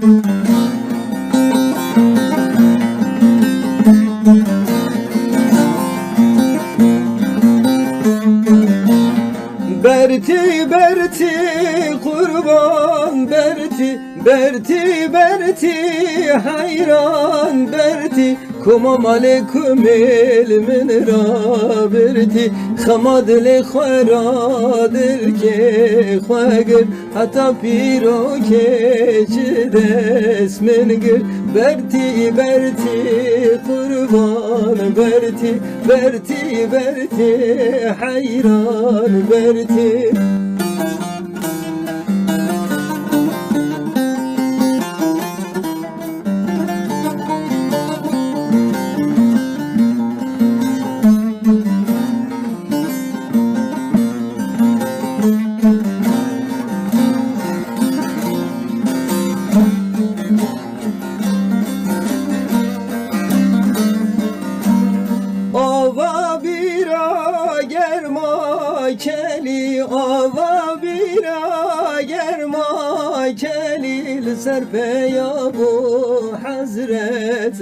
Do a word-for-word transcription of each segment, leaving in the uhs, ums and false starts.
Bertî, bertî, qurban, bertî, bertî, bertî, heyran, bertî, kuma malê kumêl min ra birtî, xema dilê xwe ra dilkê xwe gir, heta pîrokê çi dest min gir, bertî, bertî, qurban, bertî, bertî, bertî, heyran, bertî. Ava bîra germa kelî, ava bîra germa kelî, li ser peya bû Hezret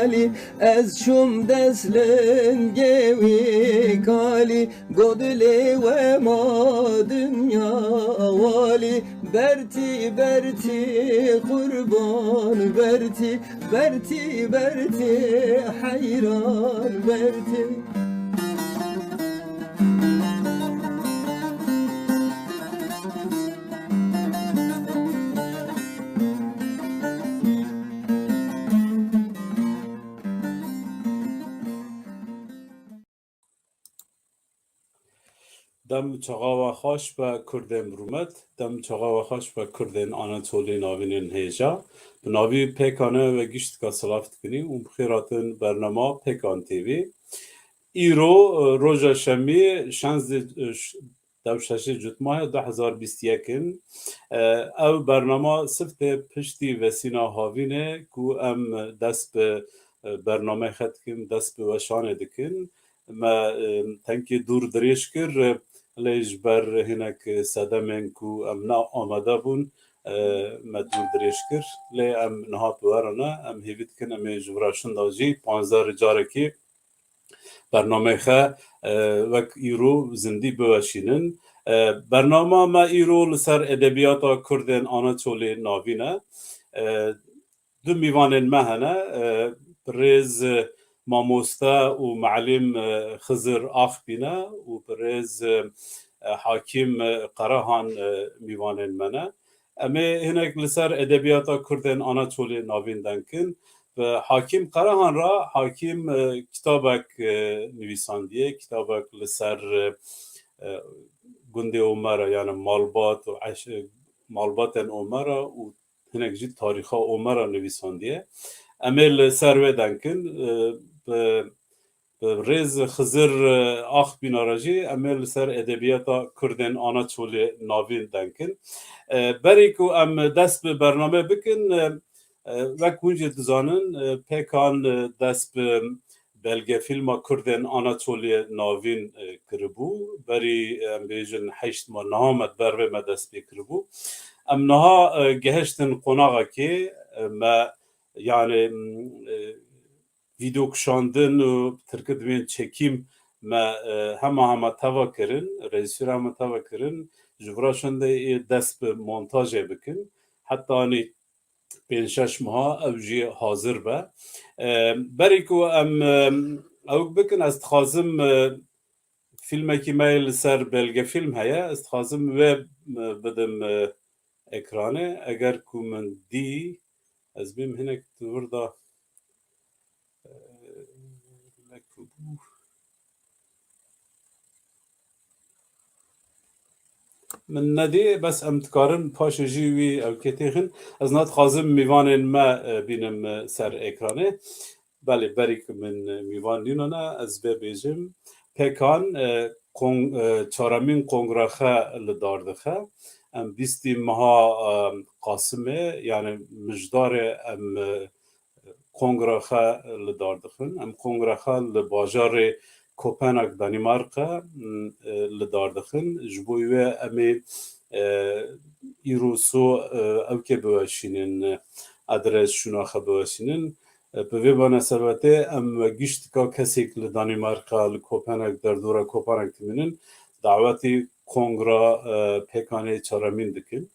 Elî. Ez çûm dest lingê wî kalî, got dilê we ma dinya walî. Bertî, bertî, qurban, bertî, bertî, bertî, heyran, bertî. Dem çaxa we xweş be kurdên rûmet, dem çaxa we xweş be kurdên Anatolî navînên hêja. Bi navî Pêkan e we giştka silav dikinî û bi xêr hatin bernama Pêkan T V. Îro, e, roja şemiyê, şazdeh, e, ş-, dev şeşê cotmahê du hezar bîst û yek in. E, ew bernama siftê piştî vesîna havîn e ku em dest bi, e, bernameyê xwe dikin, dest bi weşanê dikin. Me, e, tenkê dûr dirêj kir, e, lê ji ber hinek sedemên ku em ne amade bûn, e, me dûr dirêj kir. Lê em niha bi we re ne, em hêvî dikin em ê ji vira şinda jî panzdeh carekê bernameyê xwe, e, wek îro zindî biweşînin. E, bernama me îro li ser edebiyata Kurdên Anatolê navîn e. E, du mîvanên me hene, e, birêz, e, mamoste û melim, e, Xizir Axbîn e û birêz, e, e, Hakîm, e, Qerehan, e, mîvanên me ne. Em ê hinek li ser edebiyata Kurdên Anatolê navîn denkin. Bi Hakîm Qerehan re, Hakîm, e, kitabek, e, nivîsandiye, kitabek li ser, e, e, gundê Omera, yani malbat û eş-, malbatên Omera û hinek jî tarîxa Omera nivîsandiye. Em ê li ser wê denkin, e, bi, bi rêz Xizir, e, Axbîna re jî em ê li ser edebiyata Kurdên Anatolê navîn denkin. E, berî ku em dest bi bernamê bikin, e, e, wek hûn jî dizanin, e, Pêkan, e, dest bi belgefîlma Kurdên Anatoliyê navîn, e, kiribû. Berî, em bêjin, heşt ma niha me di ber vê me dest pê kiribû. Em niha, e, gehiştin qonaxekê, e, me, yani, m, e, vîdeo kişandin û tirkî dibên çekîm me, e, hema hema teva kirin, rejîsora hema teva kirin, ji vira şindê ê dest bi montajê bikin. Heta anî pênc şeş meha ew jî hazir be. E, berî ku em, e, ew bikin, ez dixwazim, e, fîlmekî me li ser belgefîlm heye, ez dixwazim wê, e, bidim, e, ekranê. Eger ku min dî, ez bêm hinek di vir de, e, ne ku bû. Min nedî, bes em dikarin paşê jî wî ew kê têxin. Ez nadixwazim mîvanên me, e, bînim, e, ser ekranê. Belê, berî ku min, e, mîvan nînane, ez vê bêjim. Pêkan, e, kon-, e, çaremîn kongrexe li dar dixe. Em bîstî meha, e, Qasimê, yani mijdarê em, e, kongra xwe li dar dixin. Em kongra xwe li bajarê Kopenhag, Danîmarka, m, e, li dar dixin. Ji bo wê em ê E, îro so, e, ewkê biweşînin, e, adres şûnaxe biweşînin. E, bi vê menasebetê em giştika kesêk li Danîmarka, li Kopenhag, derdora Kopenhag dimînin, dawetî kongra, e, pêkanê çaremîn dikin.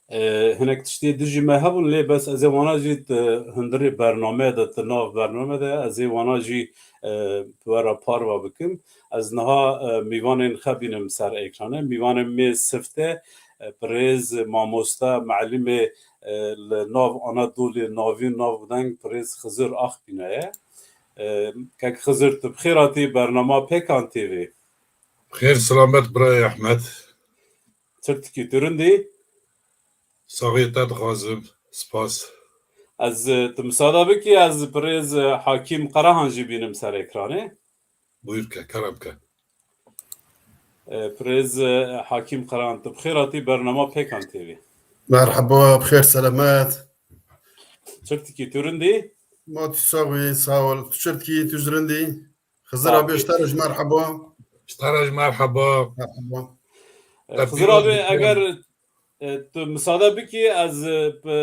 E, hinek tiştê dijî me hebûn, lê bes ez ê wana jî di hundirê bername de, di nav bername de, ez ê wana jî, e, bi we re parva bikim. Ez niha, e, mîvanên xwe bînim ser ekranê. Mîvanê me sifte, e, birêz mamoste, melimê, e, li nav Anadolê navîn navdeng birêz Xizir Axbîna ye. E, kek Xizir, tu bi xêr hatî bernama Pêkan T V. Xêr selamet birayê Ehmed. Çi dikî, tu rind î? Saxiyê te dixwazim. Spas. Ez, e, tu misada bikî, ez birêz, e, Hakîm Qarahan jî bînim ser ekranê. Buyur ke, kerem ke. E, birêz, e, Hakîm Qarahan, tu bi xêr hatî bernama Pêkan T V. Merhaba, bi xêr selamet. Çi dikî, tu rind î? Ma tu sax bî, sağ ol. Tu çi dikî, tu ji rind î? Xizir abi, ji te re jî merheba. Ji te re jî merheba. Merheba. E, Xizir abi, eger, e, tu misade bikî, ez, e, bi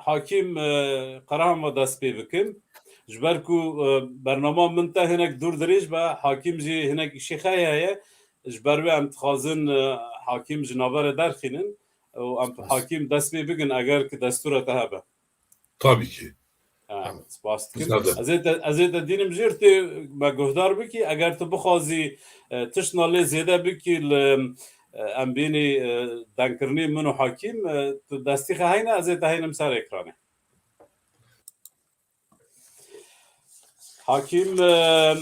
Hakîm, e, Qarahan ve dest pê bikim. Ji ber ku, e, bernama min te hinek dûr dirêj be, Hakîm jî hinek îşê xwe heye. Ji ber wê em dixwazin, e, Hakîm ji navberê derxînin û em Spas. Hakîm dest pê bikin, eger ki destûra te hebe. Tabii ki. Ha, Tamam. Spas dikim. Müsaade. Ez ê te, ez ê te dînim jêr tê me guhdar bikî. Eger tu bixwazî, e, tiştna lê zêde bikî li, e, em bînî, e, dengkirinê min û Hakîm, e, tu destî xwe heyne, ez ê te heynim ser ekranê. Hakîm, e,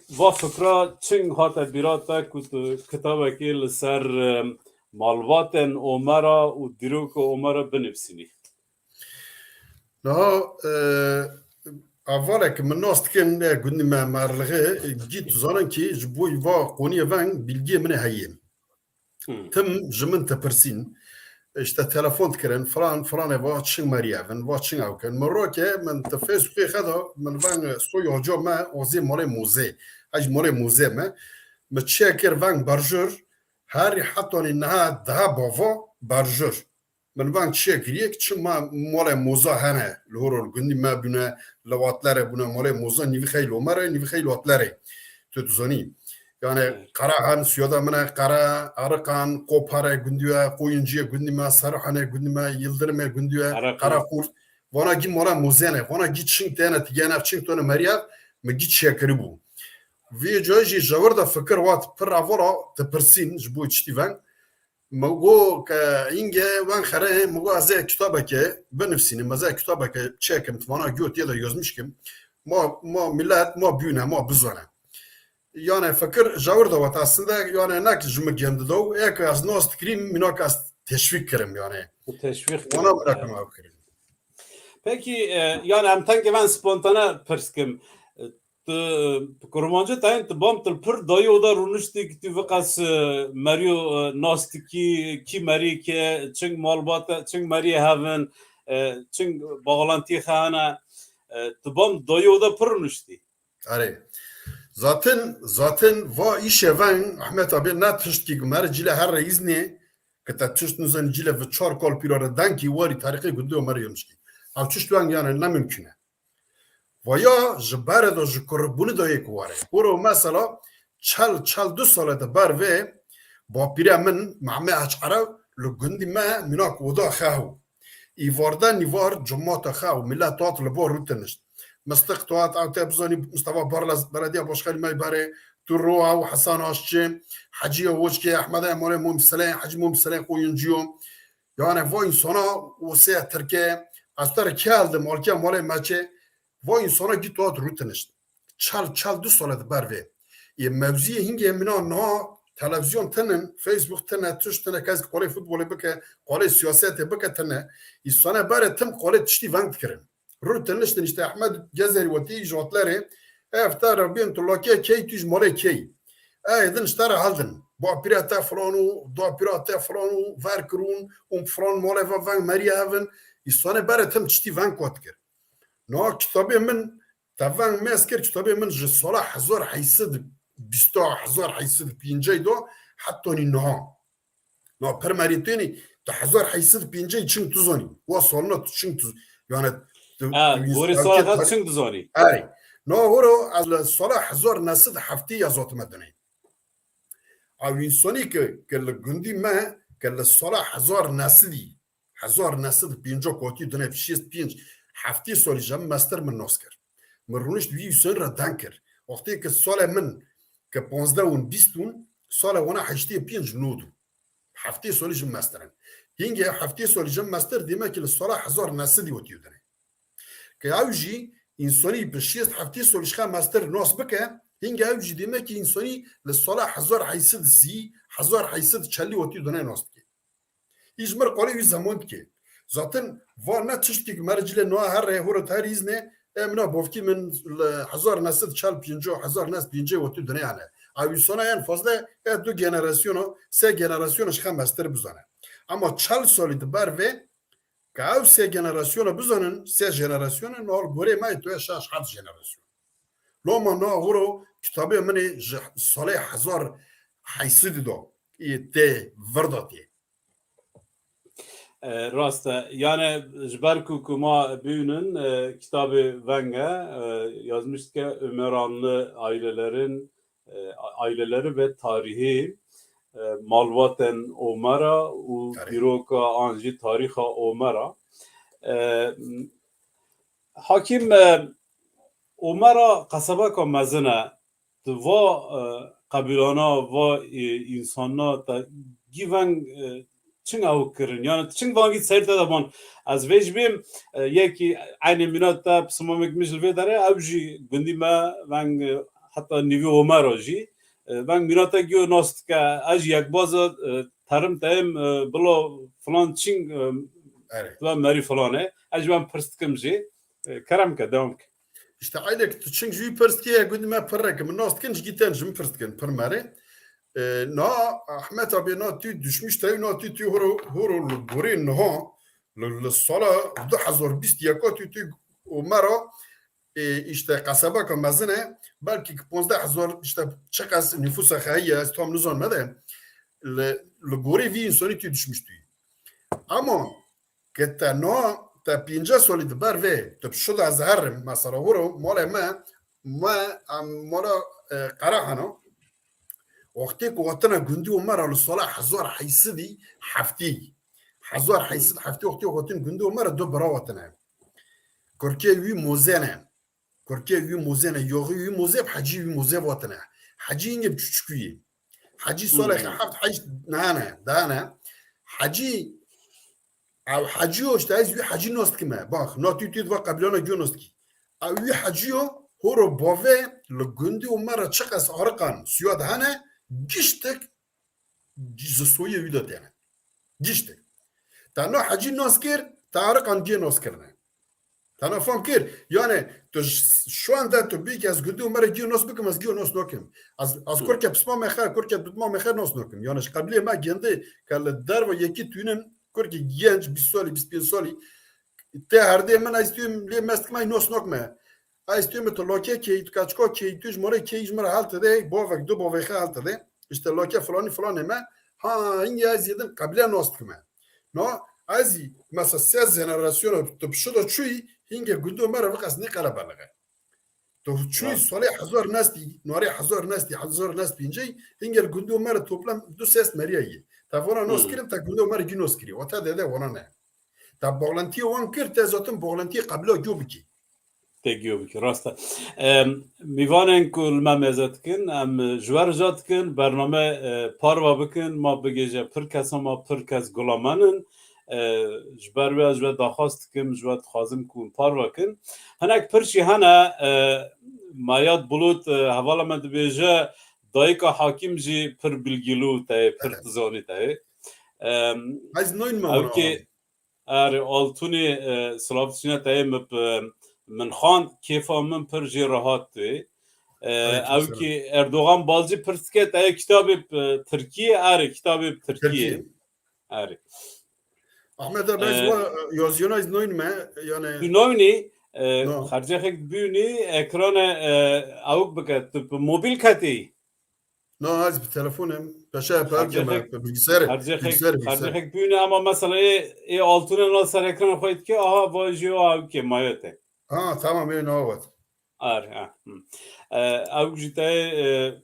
va fikra çing hate bîra te ku tu kitabekê li ser, e, malbatên Omera û dîroka Omera binivîsînî? Niha, e, hevalek min nas dikin, e, gundî me Merlixê, e, gît zanin ki ji bo va qoniyê veng bilgiyê min heye. Hmm. Tim ji min dipirsîn, işte telefon dikirin, filan, filanê va çing meriyê evin, va çing ew kin. Min roke, min di Facebookê xwe de, min veng soy hoca me, ozê malê mozê. Hej malê mozê me. Min çiye kir veng berjur, herî hetanî niha daha bava berjur. Min veng çiye kiriye ki çima malê moza hene, li horo li gundî me bûne, li Watlerê bûne, malê moza nîvî xeyl Omerê, nîvî xeyl Watlerê. Tu dizanî. Yani Evet. Qarahan, Siyada min e, Qara, Ariqan, Qopare gundî ye, Qoyunciye gundî me, Serhanê gundî me, Yildirimê gundî ye, Qara Qara Qurt. Qurt. Vana gî mala mozene, vana gî çing têne, tigene, çing tone meriye, mi gî çiye kiribû. Vê cayê jî jewir de fikir wat, pir evara dipirsîn, ji bo çitî veng. Mi got ke înge wen xerê, mi got ez ê kitabeke binivîsînim, ez ê kitabeke çêkim, tivana giyo tê de yazmiş kim. Ma, ma millet, ma bîne, ma bizane. Yani fikir jawir de wat aslında, yani nek ji mi gem dido, ê ke ez nas dikirîm, mînak ez teşvîk kirim yani. Teşvîk Wana kirim, bırakın evet. Abi kirim. Peki, e, yani em tengê ben spontane pirs kim. E, Tu, bi kurmancî tayên tu bam tu li pir dayî oda rûniştî ki tu viqas, e, meriyo, e, nas dikî, kî merî ke, çing malbat e, çing meriyê hevin, e, çing bağlantî xwe hene, e, tu bam dayî oda pir rûniştî. Erê. Zaten, zaten va îşe ven, Ahmet abi, ne tiştkî ku meri cîle her reîz nê, ke te tişt nizanî cîle vi çar kal pîra re denkî warî tarîxê gundê Omerê yomşkî. Ev tişt weng yani ne mümkün e. Vaya ji berê de ji kuribûnê de yê ku were. Kuro mesela çel, çel du sale de ber vê bapîrê min Mehmet Hac Ereb li gundî me mînak oda xew. Îvarde nîvar cumata xew, millet hat li bo rû tinişt. Mistiq tu hat ew te bizanî Mustafa Barlas belediya başkanî me berê, tu ro ew Hasan Aşçi, Hecî Oçkê, Ehmed Emorê Mom Selê, Hecî Mom Selê Qoyunciyo. Yani va insana o se Tirke, ez te re kê eldim, alkiya malê meçe, va insana gî tu hat rû tinişt. Çel, çel du sale di ber vê. Yê mewziyê hingê mina na televizyon tinin, Facebook tine, tuş tine, kes qolê futbolê bike, qolê siyasetê bike tine. Îsane berê tim qolê tiştî veng dikirin. Rû tiniştin işte Ehmed Gezerî wetî ji Watlerê, ev te re bîn tu lakê key, tu ji malê key. Ey din ji te re heldin. Bapîra te filan û, dapîra te filan û, ver kirûn û filan malê ve veng meriye hevin. Îsane berê tim çitî veng kot kir. Niha kitabê min, te veng mêz kir, kitabê min ji sala hezar heyt sed bîst, hezar heyt sed pêncî do hetanî niha. Na pir merî tênî, tu hezar heyşt sed pêncî çing tu zanî. Wa salina tu çing tu, yani, tu, Ha, tu gorê însafê sala xwe tarî- çing dizanî. Erê. Na horo ez li sala hezar neh sed heftê ya zatime dinê. Ew însanî ke, ke li gundî me, ke li sala hezar neh sed, hezar neh sed pêncî kotî dinê, şêst pênc, heftê salî ji min mestir min nas kir. Min rûnişt wî însan re deng kir. Wextê ke salê min ke panzdeh ûn bîst ûn, salê wana heştê pênc nod û. Heftê salî ji min mestir in. Hingê heftê salî ji min mestir dêmekî li sala hezar neh sed wetî dinê. Ke ew jî însanî bi şêst heftê salî ji xe mestir nas bike, hingê ew jî dêmekî însanî li sala hezar heyşt sed sî, hezar heyşt sed çelî wetî dinê nas dike. Î ji mir qalê wî zeman dike. Zaten va ne tiştî ku me re cilê niha here hûr û her îzne, e, mina bovkî min li hezar neh sed çel pêncî, hezar neh sed pêncî wetî dinê hene. Ew însana en fazle, e, du generasyona, sê generasyona ji xe mestir bizane. Ama çel salî di ber vê, ke ew sê generasyona bizanin, sê generasyona, niha li gorê me tu ye şeş heft generasyon. Loma niha hûro kitabê min ê ji salê hezar heyşt sed de, ê tê vir de tê. E, rast e. Yani ji ber ku, ku ma bînin, e, kitabê veng e, e, yazmış dike Ömeranlı ailelerin, e, aileleri ve tarihi, e, Malvaten Omera û Tarih. Dîroka an jî Tarîxa Omera. E, Hakim, e, Omera qesebeka mezin e. Tu va, e, qebîlana, va, e, însana te gî veng, e, çing ew kirin? Yani tu çing vangî seyr te de ban? Ez vê ji bêm, e, yekî eynê mîna te, pismamek min ji vê derê, ew jî gundî me veng, e, heta nîvî Omera jî, e, veng mîna te giyo nas dike, ez jî yekbaza, e, terim te yêm, e, bila filan çing, e, Erê. tu merî filan e. Ez ji wan pirs dikim jî. E, kerem ke, dewam ke. İşte aynek tu çing jî pirs dikiye, gundî me pir re ke min nas dikin, ji gî tên ji min pirs dikin, pir merê. E, na Ahmet abi, na tu düşmüş tey, na tu tu horo, horo li gorê niha, li, li sala du hezar bîst yeka tu tu Omera, e, işte qesebeka mezin e, belkî ki ponzdeh hezar işte çiqas nüfusa xeyiye, ez tam nizanme de, li, li gorê vî însanî tu düşmüş tu. Ama ke te no, te pêncî salî di ber vê, tu bi şuda ez herim, mesela hûro, malê me, me, em, mala, e, Qerehana, wextê ku hatine gundî Omera li sala hezar heyşt sed heftê, hezar heyşt sed heftê wextê hatin gundî Omera du bira hatine. Kurkê wî Moze ne. Kurkê wî Moze ne, yoxî wî Moze, Hecî wî Moze hatine. Hecî hingê bi çuçikû yê. Hecî salê Hmm. heft heşt nane, dane. Hecî, ew Hecî yo, işte ez wî Hecî nas dikime. Bak, na tu tu va qebîlana giyo nas dikî. Ew wî Hecî yo, horo bavê li gundî Omera çiqas ariqan suya de hene, giştek ji soyê wî de têne. Giştek. Te na Hecî nas kir, te ariqan giye nas kirine. Te na fam kir. Yani tu ş-, şu anda tu bî ki ez gundî Omera giyo nas bikim, ez giyo nas nakim. Ez, ez Hı. kurke pismamê xwe, kurke pismamê xwe nas nakim. Yani ji qebîlê me gende ke li derve yekî tûnin, kurkê genc, bîst salî, bîst pênc salî, tê herdê min, ez tûyim lê mest kime, nas nakime. Ez tûyim tu lokê key, tu kaçko key, tu ji morê key, ji mora hal te de, bovek, du bovê xwe hal te de. İşte lokê filanî filanê me, ha, hingê ez yedin qebîle nas dikime. No, ez mesela sê jenerasyona tu pişo da çûyî, hingê gundî Omera viqas ne qelebelige. Tu çûyî Rast. Salê hezar neh sed, norê hezar neh sed, hezar neh sed pêncî, hingê gundî Omera toplam du sed meriya yê. Te vana nas Hmm. kirin, te gundî Omera gî nas kirî. O te dede vana ne. Te bağlantiyê wan kir, te zaten bağlantiyê qebîla giyo bikî. Te giyo bikî, rast e. Em, mîvanên ku li me mêze dikin, em ji we rica dikin, bername, e, parva bikin, ma bigêje pir kesan, ma pir kes gula me nin. E, ji ber wê ez ji we daxwaz dikim, ji we dixwazim ku hûn parva kin. Hinek pir jî hene, e, Meyad Bulut, e, hevala me dibêje, dayika Hakîm jî pir bilgîlû te yê, pir Evet. dizanî te yê. Em, Ez nayîn me ew wana ki, awan. Erê, Altûnê, e, silav dişîne te yê min, e, min xwend, kêfa min pir jê rehat tê. E, Aleyküm ew selam. Ki Erdogan Balcî pirs dike, te yê kitabê, e, Tirkiyê, erê, kitabê Tirkiyê. Tirkiyê. Erê. Ahmet abi, ez E, wa, e, yaziyona ez nayîn me, yani. Tu nayînî, e, No. xercexek bînî, ekranê, e, ewk bike, tu bi mobil ketî. Na, ez bi telefonê, peşe, Her perce cihek, me, bilgisayarê, her cihek, bilgisayarê, her bilgisayarê. Cihek bûne ama mesela ê, ê altûnê na ser ekranê xwe dike, aha, va jî o ew kê mayote. Ha, tamam, ê, na, evet. Ar, ha, hı. E, ew jî te, e,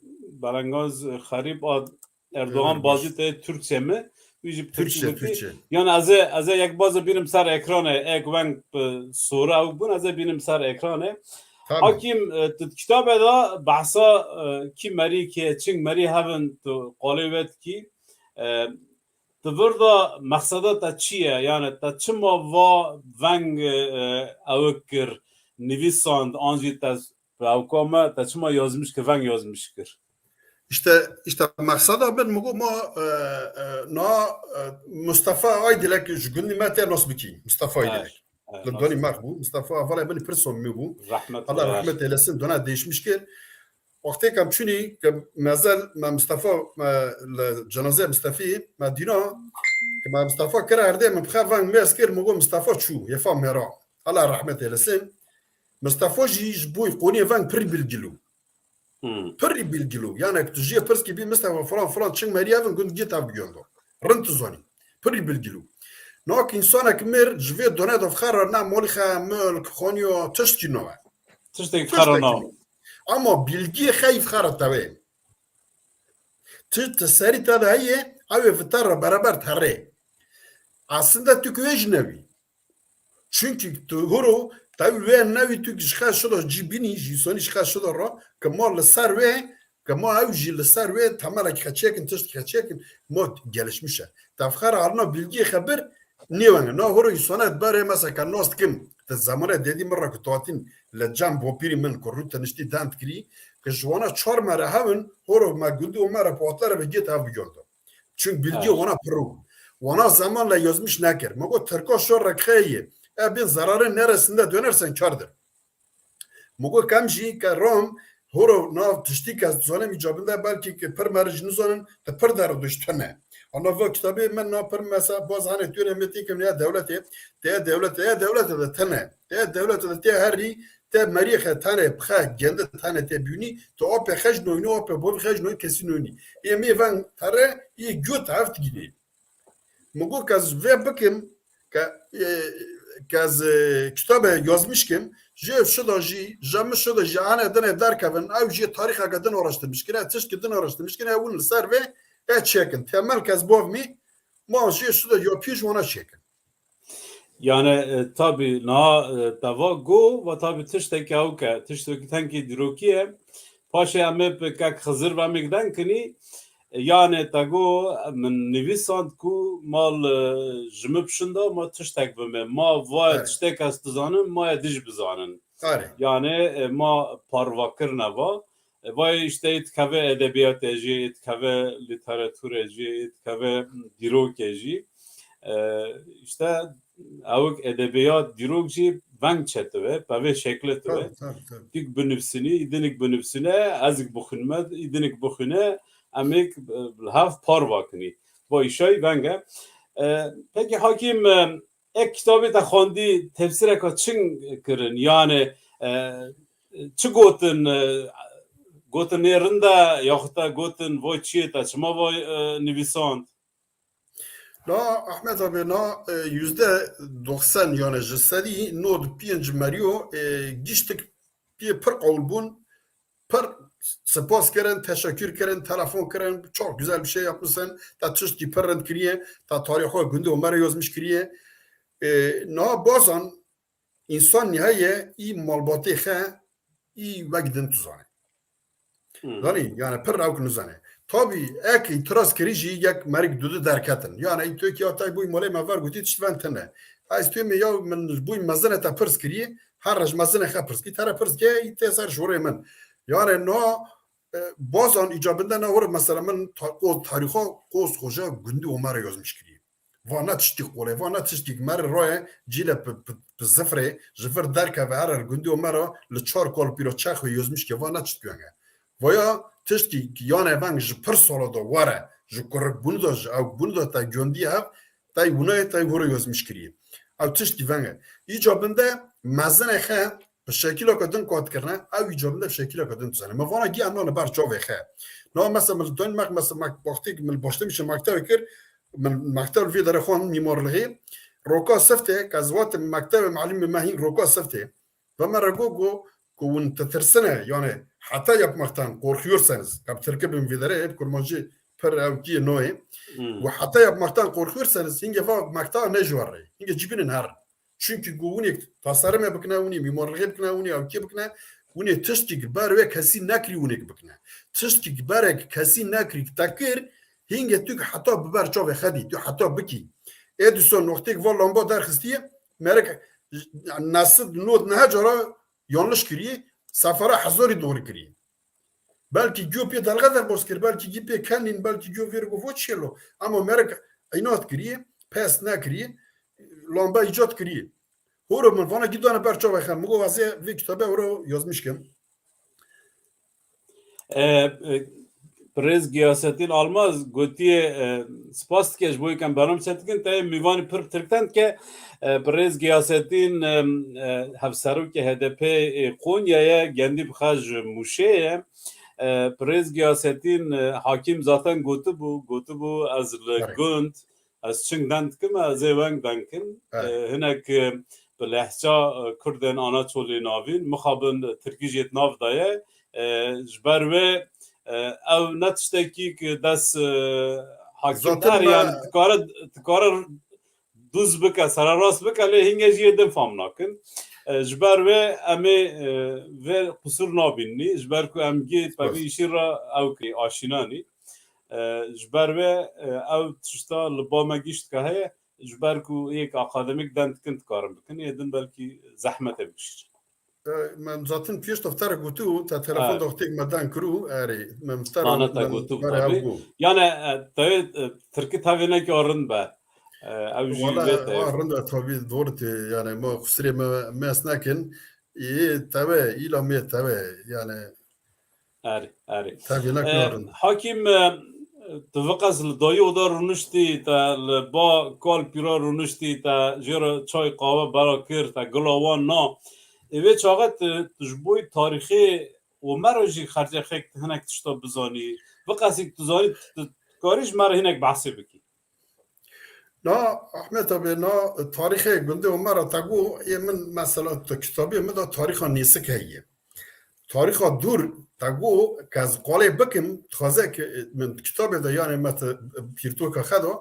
belengaz xerîb a Erdoğan Hı, Bazî te Türkçe mi? Wî jî bi Türkçe, Türkçe gotî. Türkçe. Yan ez ê, ez ê yek baza bînim ser ekranê, ek weng bi sora ew bûn, ez ê bînim ser ekranê. Tabii. Hakim, e, tu di kitabê de behsa, e, kî merî kê, çing merî hevin tu qalê we dikî. E, di vir de mexseda te çi ye? Yani te çima va veng, e, ew kir, nivîsand, an jî te bi ewka me, te çima yazmiş kir, veng yazmiş kir? İşte, işte mexseda min, min got ma, e, e, na, e, Mustafa Aydilek ji gundî me te nas bikî. Mustafa Aydilek. Li donî mex bû. Mustafa hevalê min pir samîmî bû. Rehmet Allah rehmet eylesin. Dona değişmiş kir. Wextê ke em çûnî ke mezel me Mustafa, me li cenazeyê Mustafî me dîna ke me Mustafa kira erdê, min bi xwe veng mêz kir, min got Mustafa çû, yê fa mêra. Allah rehmet eylesin. Mustafa jî ji bo qoniyê veng pirî bilgil û. Hmm. Pirî bilgil û. Yani tu jê pirs kibî Mustafa falan falan çing merî evin gund gê tev bigiyando. Rind tu zanî. Pirî bilgil û. Nak insanek mir ji vê done de xera ne molî xe, milk, xoniyo, tiştkî nawe. Tiştek xera nawe. Ama bilgiyê xe yî xera tewê. Ti, ti serî te de heye, ew ê vite re bereber terê. Aslında tu ki wê jî newî. Çünkü tu huro, te wê newî tu ji xe şuda cî bînî, ji sonî ji xe şuda ra, ke ma li ser wê, ke ma ew jî li ser wê temelek xeçekin, tişt xeçekin, ma gelişmiş e. Te xera alina bilgiyê xebir, nêwenge. Na horo îsonê berê mesela ke nas dikim, te zamanê dedî min ra ku tatîn li cem bopîrî min ku rû teniştî dend kirî, ke ji wana çar mere hewin, horo me gundî û me re patlere ve gê tev bigirdo. Çünkü bilgi wana pir û. Wana zamanla yazmış nekir. Ma got Tirka şor re xeyê. E bin zararê neresinde dönersen kardir. Ma got kem jî ke rom horo nav tiştî ke zonem îcabinde belkî ke pir merij nizonin, te pir der duş tene. Ana va kitabê min na pir mesela baz hane tüyüne metî kim ya devlete, te ya devlete, ya devlete de tene. Te ya devlete de te herî, te merî xe tane, xe gende tane te bînî, te apê xej noyni, apê bov xej noy kesî noyni. Ê mê ven tere, ê göt heft gînê. Min got ke ez vê bikim, ke, e, ke ez, e, kitabe yazmiş kim, jê şuda jî, ja min şuda jî, ane dine derkevin, ew jê tarîxeke din araştirmiş kire, tiştki din araştirmiş kire, ew li ser vê, e, çekin. Temel ke ez bavmî, ma jê şuda ya pî ji wana çekin. Yani, e, tabi, niha, e, te va go, va tabi tiştek ew ke, tiştek tenkî dîrokî ye. Paşê em ê bi kek Xizir ve em ê deng kinî. E, yani te go, min nivîsand ku mal, e, ji min bişinda, ma tiştek bime. Ma va tiştek ez dizanim, ma ya dij bizanin. Yani, e, ma parvakirine va. E, vay işte ê dikeve edebiyatê jî, ê dikeve lîteraturê jî, ê dikeve dîrokê jî. E, işte ewik edebiyat, dîrok jî veng çetibe, pe vê şekle tibe. Tabii, tabii, tabii. Dik binivsînî, îdinik binivsîne, ezik bixwînme, îdinik bixwîne, em ê, e, li hev par vakinî. Va îşay veng e. E, peki Hakim, e, ek kitabê te xwendî tefsireka çin kirin? Yani, e, çi gotin, e, gotin nê rind e, yaxud te gotin, vay çi ye te, çima vay, e, nivîsand? Na, Ahmet abi, na, e, yüzde doksan, yani ji sedî nod pênc meriyo, e, giştik pê pir qewil bûn, pir spas kirin, teşekkür kirin, telefon kirin, çok güzel bir şey yapmışsın, te tiştî pir rind kiriye, te tarîxo gundê Omerê yazmış kiriye. E, na bazan, Însan nihayê î malbatê xe î wek din tu zane. Hmm. Zanî, yani pir ewk nizane. Tabi ek îtiraz kirî jî yek merik dudu derketin. Yani î Tirkiye tay bûy malê me ver gotî tişt ven tine. Ez tüyê me ya min bûy mezine te pirs kirî, her rej mezine xe pirs kî, tere pirs ke î tê ser şorê min. Yani no, e, bazan îcabinde ne hor mesela min ta-, qo-, tarîxa qos xoja gundî Omerê yazmiş kirî. Va ne tiştî qolê, va ne tiştî me re roye cîle bi, bi, bi zifrê ji vir derkeve here li gundî Omera li çar kol pîro çax ve yozmiş ke va ne tiştî wenge. Vaya tiştî ki yanê veng ji pir sala da were, ji kurik bûn da, ji ew bûn da te gundî hev, tay wunayê tay hore yozmiş kiriye. Ew tiştî venge. Îca binde mezinê xe bi şekileke din kat kirine, ew îca bide bi şekileke din dizane. Me vana giya nane ber çavê xe. Na mesela min li Denmark, mesela mek-, wextê min li baştê min mektevê kir, min mektev li vê derê xwend mîmarlixê. Roka siftê, ke ez wetim mektevê melimê me hîn roka siftê. Ve me re got, got, ku hûn titirsine, yani hata yapmaktan korkuyorsanız, ka bi tirkî bim vê derê, bi kurmancî pir ewkî nayê. Hmm. Ve hata yapmaktan korkuyorsanız, hingê va mektev ne ji we re. Hingê cî bînin her. Çünkü ku hûn yek tasarime bikine, hûn yê mîmarlixê bikine, hûn yê ewkê bikine, hûn yê tiştkî ki ber wê kesî nekirî hûn yek bikine. Tiştkî ki berek kesî nekirî ki te kir, hingê tu ki heta bi ber çavê xedî, tu heta bikî. Ê dîsa noxtêk va lamba derxistiye, merek nesid not nehe cara yanlış kiriye, sefara hezarî doğru kiriye. Belkî giyo pê delxe de boz kir, belkî giyo pê kenîn, belkî giyo vêr got çêlo. Ama merek inat kiriye, pes nekiriye, lamba îcat kiriye. Horo min vana gî dane ber çavê xe. Min got ez ê vê kitabe horo yazmiş kim. E, e, Birêz Giyasettin Almaz gotiye, e, spas dike ji bo yê em bername çêdikin, te yê mîvanî pir bi tirkten dike. E, Birêz Giyasettin, e, e, hevserokê H D P ê Konyayê, gendî bi xwe ji Mûşê ye. E, Birêz Giyasettin, e, Hakîm zaten gotibû, gotibû ez li Evet. gund, ez çing deng dikim, ez ê weng deng kim. Evet. E, hinek, e, bi lehça, e, Kurdên Anaçolê navîn, mixabin Tirkî jê di nav de ye. E, ji ber wê, e, ew ne tiştekî ki dest, e, Hakîm Zaten der, me- yani dikare, dikare dûz bike, sererast bike, lê hingê jî yê din fam nakin. E, ji ber wê em ê, e, vê qusur nabînî, ji ber ku em gê Spas. tevî îşî re ew kirî, aşînanî. E, ji ber wê, e, ew tişta li ba me gişt ke heye, ji ber ku yek akademîk deng dikin dikarin bikin, yê din belkî zehmet e bikişî. E, me zaten pêş doftar gotu, te telefon Ha. doxtek me dan kiru, erê, me miftar Nane te me gotu miftar tabii. ev got. Yani, e, te, e, Tirki tevê neke rind be. E, ev jî Wala, vê te. wa rind e tabii, doğru te, yani, ma xusirê me, me esnakin, e, teve, ila me teve, yani. Erê, erê. Tevê neke E, rind. Hakîm, e, tu viqas li dayî oda rûniştî, te li ba kal pîra rûniştî, te jê re çay qawe bera kir, te gila wan na. Ê vê çaxê tu, tu ji bo tarîxê û me re jî xercê xek tu hinek tişta bizanî. Viqasî tu zanî, tu, tu karî ji me re hinek behsê bikî. Na, Ahmet abi, na tarîxê gundê Omera te got, ê min mesela tu kitabê min de tarîxa nêsik heye. Tarîxa dûr te got, ke ez qalê bikim, dixwaze ke min kitabê de, yani me te pîrtoka xe de,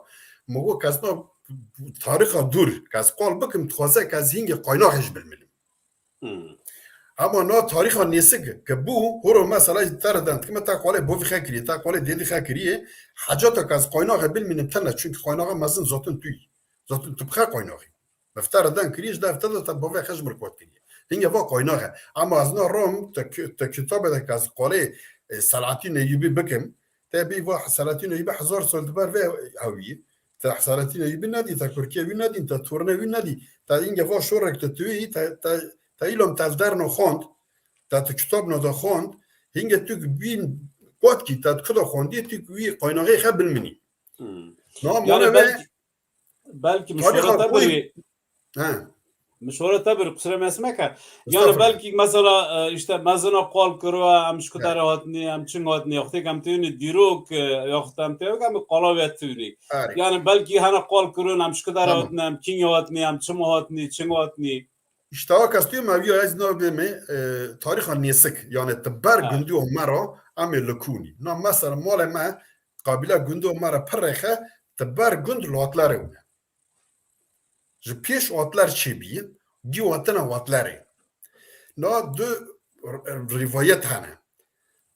min got, ke ez na tarîxa dûr, ke ez qal bikim, dixwaze ke ez hingê qaynaxê ji bilminim. Hmm. Ama na tarîxa nêsik ke bû, horo mesela te re deng dikime, te qalê bovî xe kiriye, te qalê dêdî xe kiriye, hecata ke ez qaynaxê bilmînim tene, çünkü qaynaxa mezin zaten tu yî. Zaten tu bi xe qaynaxî. Mifta re deng kiriye, ji de hefte de te bavê xe ji min re kot kiriye. Hingê va qaynaxe. Ama ez na rom te ki-, te kitabê de ke ez qalê, e, Selahattin Eyyûbî bikim, te bî va Selahattin Eyyûbî hezar sal di ber vê hewî. Te Selahattin Eyyûbî nedî, te kurkê wî nedîn, te tornê wî nedî. Te hingê va şorek te tu yî, te, te, te îlom te li derno xwend, te tu kitabno de xwend, hingê tu bîn kot kî, te tu kuda xwendî, tu wî qaynaxê xe bilminî. Hmm. Na Yani mane ve belki, belki mişwara Tarîxa te xwe birî. He. Mişwara te birî, qusure mesmeke. Yani Estağfurullah. belki mesela, e, işte mezina qal kiro, em ji ku He. derê hatinî, em çing hatinî, wextê em têwinî dîrok, e, yaxut em têwik, em qala wê têwinî. Erê. Yani belki hene qal kirin, em ji ku derê Tamam. hatinî, em kîngê hatinî, em çima hatinî, çing hatinî. İşte o kastî me viya ez na bê me, e, tarîxa nêsik, yani ti ber Ha. gundî Omera, em ê li kûnî. Na mesela malê me, qabîla gundî Omera pirê xe, ti ber gund li Watlerê wine. Ji pêş Watler çêbî, dî watina Watlerê. Na du r-, r-, rîvayet hene.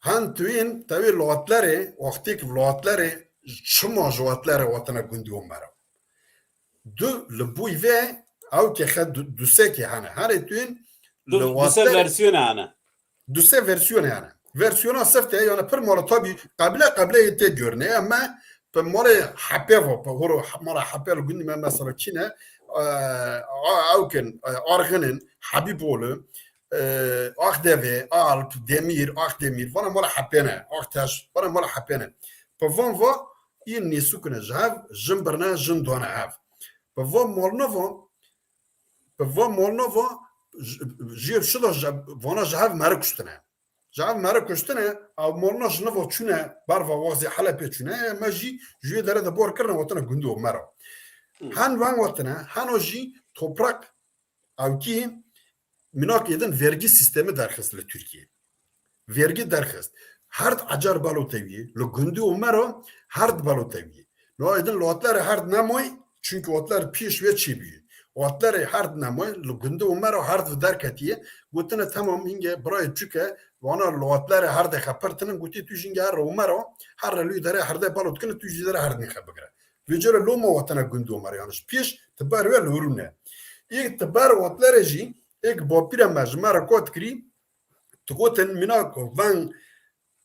Hen tuyên tewê li Watlerê, wextêk li Watlerê, çima ji Watlerê watina gundî Omera. Du li bûy vê, ew ke xe du, du sekê hene. Herê tuyên Du, li du se Watlerê versiyonê hene. Du se versiyonê hene. Versiyona seft e, yani pir mala tabî qebile qebile yê tê görüne. Em me bi malê Hepê va, bi horo mala Hepê li gundî me mesela kî ne? E, a, ew kin, e, Arxinin, Hebîbolu, e, Axdevê, Alp, Demîr, Axdemîr, vana mala Hepê ne, Axtaş, vana mala Hepê ne. Bi van va yên nêsûk ne ji hev, jin birne, jin dane hev. Bi van malnava, bi van malnava, ji, ji şida ji, vana ji hev mere kuştine. Ji hev mere kuştine, ew malna ji niva çûne, berva wazê Helepê çûne, me jî ji wê dere de bar kirine, hatine gundê Omera. Hmm. Hen weng hatine, heno jî toprak ewkî minak êdin vergî sîstemî derxist li Tirkiyê. Vergî derxist. Herd ecar balo teviyê, li gundê Omera herd balo teviyê. No êdin li Watlerê herd nemoy, çunkî Watler pêş wê çêbûyî. Watlerê herd nemoy, li gundê Omera herd vi derketiye. Gotine, temam, hingê birayê çuke, vana li Watlerê herdê xepirtinin, gotî tu jî hingê her Omera, her li wî derê herdê balo dikine, tu jî derê herdê xebigire. Vê cara loma watine gundê Omera, yani ji pêş ti ber wê li wir ne. Êk ti ber Watlerê jî, êk bapîra me ji me re got kirî, tu gotin mîna ku veng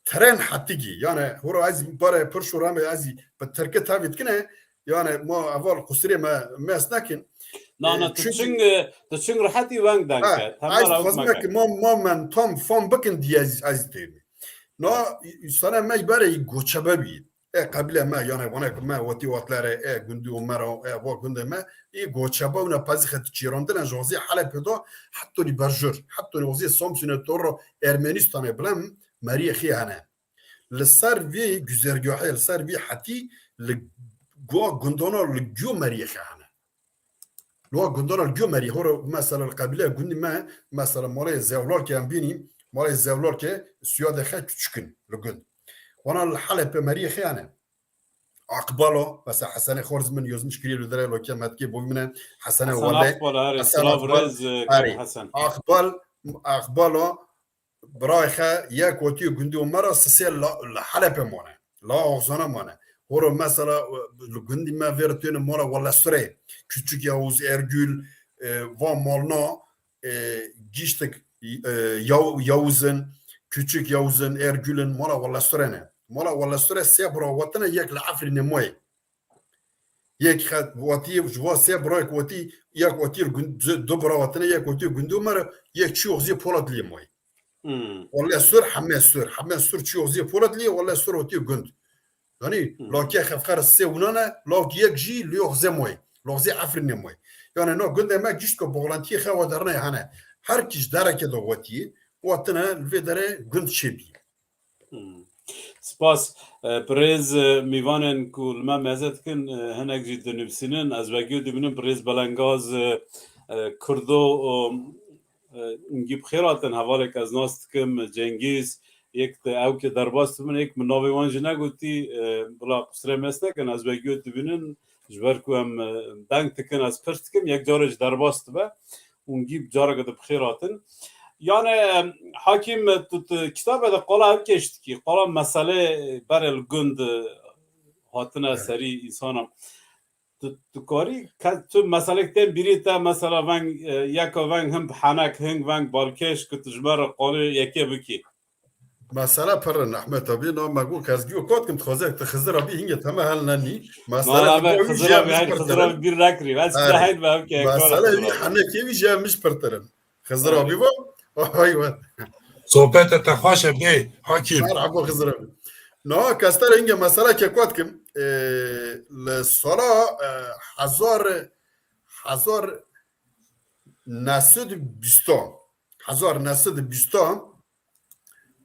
tren hetigî. Yani hora ez bare pir şûra me ez bi tirki tevî dikine, yani ma eval qusirê me mes nekin. Na, na, E, tu çünkü çing, e, tu çing rehetî weng deng Ha, ke. Temel ez ew dixwazim meke. Ki ma, ma men tam fam bikin diye ez, ez têmi. Na, sana me bare goçebe bî. E, qebîle me, yani vana ku me wetî Watlerê, e, gundî Omera, e, va gundê me, ê goçebe û ne pezî xet çîrandine ji wazî Helepê de, hetonî berjur, hetonî wazî Samsunê, Torro, Ermenistanê bilem, meriyê xê hene. Li ser vê güzergahê, li ser vê hetî, li go-, gundona li gyo meriyê xê hene. Li wa gundana li gyo meriyê, hora mesela li qebîleya gundî me, mesela malê Zewlalkê em bînî, malê Zewlalkê siyadê xwe küçük in li gund. Wana li Helepê meriyê xwe hene. Aqbalo, mesela Hesenê Xorz min yozmiş kirî li derê lokê metkê boy min e, Hesenê Hesen Wale, Aqbal, erê, Hesen silav Aqbal, rêz, e, erê. Hesen. Aqbal, Aqbalo, birayê xwe yek wetî gundî Omera sisê la, li Helepê mane. La Oxzana mane. Horo mesela, e, li gundî me vêr têne mala Welesurê. Küçük Yavuz, Ergül, e, va malna, e, giştik, e, Yav-, Yavuzin, Küçük Yavuzin, Ergülin, mala Welesurê ne. Mala Welesurê sê bira wetine yek li Efrînê moyê. Yek xet wetî, ji va sê birayek wetî, yek wetî gund-, du bira wetine, yek wetî gundî Omera, yek çi yoxzî Polat lê moyê. Hmm. Wele sur, heme sur, heme sur çi yoxzî Polat lê, wele sur wetî gund. Yani, Hmm. lakê xefxer sê wina ne, lak yek jî li yoxzê moyê, loxzê Efrînê moyê. Yani, no gundê me gişt ku boxlantiyê xewa derne hene. Her kî ji dereke de wetî, wetine li vê derê gund çêbî. Hmm. Spas. E, birêz, e, mîvanên ku li me meze dikin, e, hinek jî dinivîsînin. Ez vegiyo dibînim birêz Belengaz, e, e, Kurdo, o, e, ûngî bi xêr hatin. Hevalek ez nas dikim, Cengîz, yek de ew ke derbas dibin, yek min navê wan jî negotî, e, bila qusirê me nekin, ez vegiyo dibînin, ji ber ku em, e, deng dikin, ez pirs dikim, yek carê ji derbas dibe. Û gî careke di bi xêr hatin. Yani, em, Hakîm, tu, tu kitabê de qala ev keş dikî, qala meselê berê li gund, e, hatine Evet. serî însanan. Tu, tu karî ke-, tu meselek tên bîrî te, mesela veng, e, yeka veng hin bi henek, hin veng balkêş, ku tu ji me re qalê yekê bikî. Mesele pir in, Ehmet abi, na me got, ez giyo kot kim, dixwaze tu Xizir abi hingê te me hel nenî. Mesele Valla tu be, bo wî Xizir jî abi, em ji hayır, pir Xizir kirin. Abi bir rekirî. Ez Erê. Size hayır be, ev ke Mesele kar wî Xizir abi. Henekê wî jî em ji pir tirin. Xizir Erê. abi va, hay we. Sohbete te xweş e bê, Hakîm. Merhaba Xizir abi. Na, kestar hingê mesele ke kot kim, e, li sala, e, hezar, hezar nesed bîstan, hezar nesed bîstan,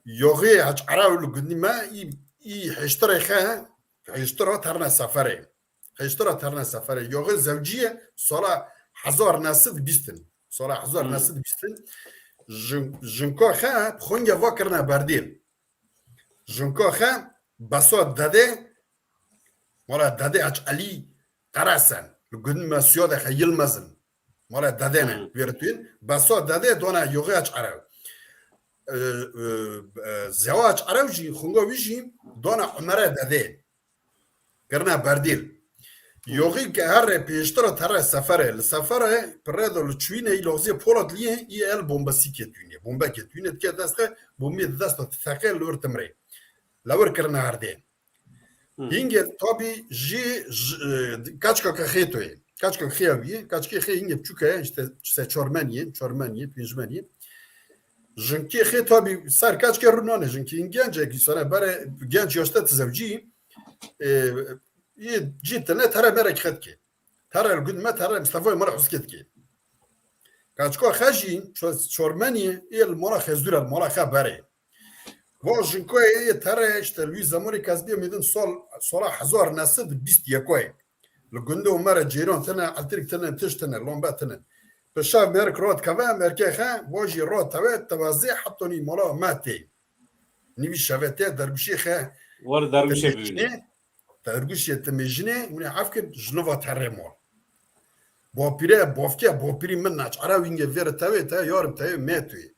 Yoxî Hac Erew li gundî me, î, î hêştirê xe, hêştira terne seferê. Hêştira terne seferê. Yoxî zewcîye sala hezar nesed bîstin. Sala hezar nesed bîstin. Jin-, jinka xe xwenge va kirine berdêl. Jinka xe besa dedê, wala dedê Hac Elî Qeresen. Li gundî me siyadê xe Yilmezin. Mala dedê ne, Hmm. vêr tuyên. Besa dedê dona Yoxî Hac Erew. E, e, e, Zewa Hac Erew jî, xunga wî jî dona Umere dedê. Kirine berdîl. Hmm. Yoxî ke her rê pêştira tere seferê. Li seferê pirê de li çûyînê î loxzê Polat liyê, î el bombasî ketûyînê. Bombe ketûyînê dike dest xe, bombê di dest de teqê li wir timrê. Li wir kirine herdê. Hı. Hingê tabî jî, j-, e, keçka ke xê to ye. Keçka xê ew ye. Keçkê xê hingê biçûk e, işte se çar men ye, çar men ye, pênc men ye. Jinkê xê tabî ser keçkê rû nane, jinkê hingê genc e, însana bere genc yaşta tizewcî, e, yê cî tine tere merek xet ke. Tere li gund me, tere Mistefayê me re huskê dike. Kaçko xe jî ço-, çormenî ê li mala Xezûr e, li mala xe berê. Vo jinkoyê yê tere işte li wî zemonê kezbî mêdin sol, sola hezar neh sed bîst yekoyê. Li gundê û me re ceyran tine, etirk tine, tişt tine, lombe tine. Bi şev mêrik rot keve, mêrkê xe, vo jî rot tewe, tewazê hetonî mala me tê. Nîvî şevetê derguşê xe War derguşê bibîne. Derguşê timêjinê, hûn ê hef kin, ji nava terê mol. Bapîre, bavke, bapîrî min naç. Ara wîngê vêre tewê, te yarim tewê me tuyê.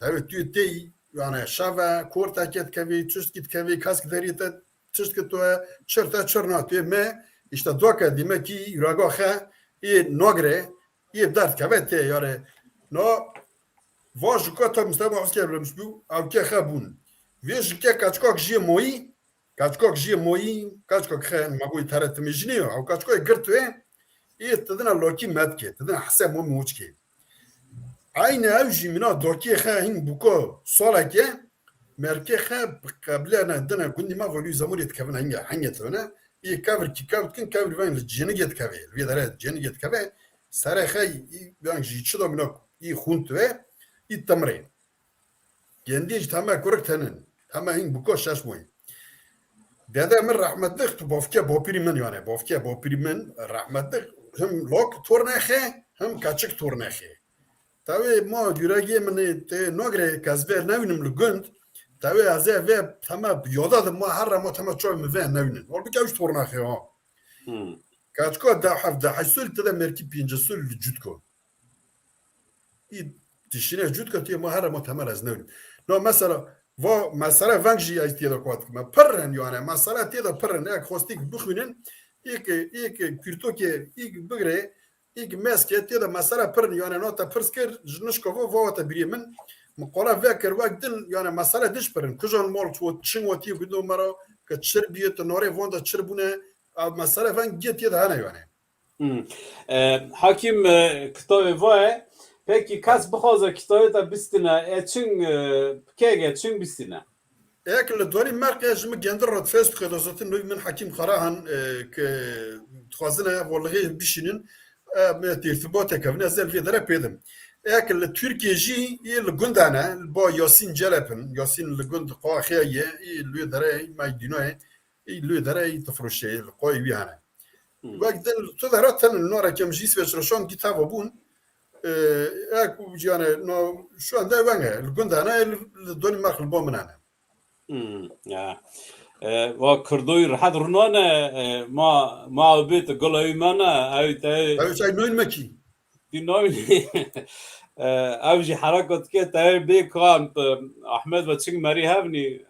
Tewê tuyê tey, yani şeve, korteke dikevê, tiştkî dikevê, kesk derî te, tiştki tu ye, çir te, çir na tuyê me, işte doke dîme kî, raga xe, ê nagre, ê derd keve tê yare. No, va ji ka ta Mustafa Huskev lemiş bû, ew ke xe bûn. Vê ji ke kaçkak jiyê moyî, Kaçkok jiyê moyî, kaçkok xe, ma goyî tere timêjinê yo. Ew kaçkoyê girt wê, ê tidina lokî me dike, tidina hese mo moçkê. Aynı ew jî mina dokiyê xe hîn buko soleke, merkê xe bi qeble ne dine gundî me volî zemurê dikevine hinge, hinge tevine. Ê kevir kî kevir dikin, kevir veng li cênigê dikeve, li vê dere cênigê dikeve, serê xe, ê veng jî çi do mina, ê xûnt ve, ê timrê. Gendî ji teme kurik tenin. Teme hîn buko şeş moyî. Dede min rehmetlik tu bavke bapîrî min yani. Bavke bapîrî min rehmetlik him lok tornexê, him kaçik tornexê. Tewê ma yüregê min ê tê nagre kezve newînim li gund. Tewê ez ê ve teme yoda de ma her rema teme çoy min ve newînin. Ol bike üç tornexê ha. Hmm. Kaçko da hevde heşt sul te de merkî pênce sul li cutko. Î dişine cût ke tu yê ma here ma temel ez newînim. No mesela, va mesele veng jî ez tê de kuat dikime. Pir in yani, mesele tê de pir in. Ek xwestik bixwînin, îk, îk kürtokê, îk bigre, îk meske tê de mesele pir in yani, no te pirs kir, ji nişko vo, va te birî min. Min qola vekir, wek din yani mesele diş pir in. Kujan mol ço, çin wetî gundo mera, ke çir biyê, tu norê von de çir bûne, ev mesele veng giye tê de hene yani. Hmm. E, Hakim, e, kitabê va ye. Pekî kes bixwaze kitabê te bistine, e, çin, e, kek e, çin bistine? Ek li Donî Merqê ji min gendir re fes dike, zaten nû min Hakim Karahan, e, ke dixwazine volixê bişînin, e, me têrtibatê kevine, ez li vê dere pêdim. Ek li Tirkiye jî, ê li gundane, li ba Yasîn Celep in, Yasîn li gund Qaxê ye, ê li wê dere, ê Meydînoyê, ê li wê dere, ê Tifroşeyê, li qoyê wî hene. Hmm. Wek din tu de re tenin, no rekem jî Îsveç re şan gî tava bûn. Ee, ek yani, no, şu anda wenge, li gunda ne, li, li Donî Merq li bo min hene. Hmm, ya. Ee, wa Kurdoyî rehet rûnane, e, ma, ma ew bê tu gula wî me ne, ew te Ew çay noyîn me kî. Dî navî. E, ew jî hereka dike, te bê kamp, e, Ahmed ve çing merî hevnî,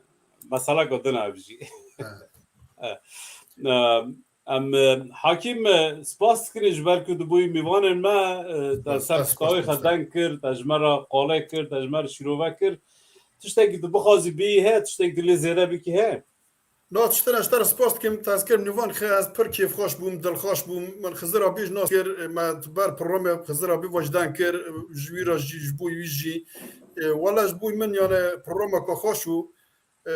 mesela ku din ev jî. Ha. E, e, em, e, Hakim, e, spas dikin ji ber ku tu bûyî mîvanên me, e, te ser Spas, spas, kitawê xwe spas. Deng kir, te ji me re qale kir, te ji me re şîrove kir. Tiştekî tu bixwazî bîyî he, tiştekî tu lê zêde bikî he? No, tiştine ji te re spas dikim, te ez kir nîvan xe, ez pir kêfxweş bûm, dilxweş bûm. Min Xizir Abî ji nas kir, me ber programê Xizir Abî wijdan kir, ji wî re jî, ji bo wî jî. E, wele ji bo min, yani, programeke xweş û, e,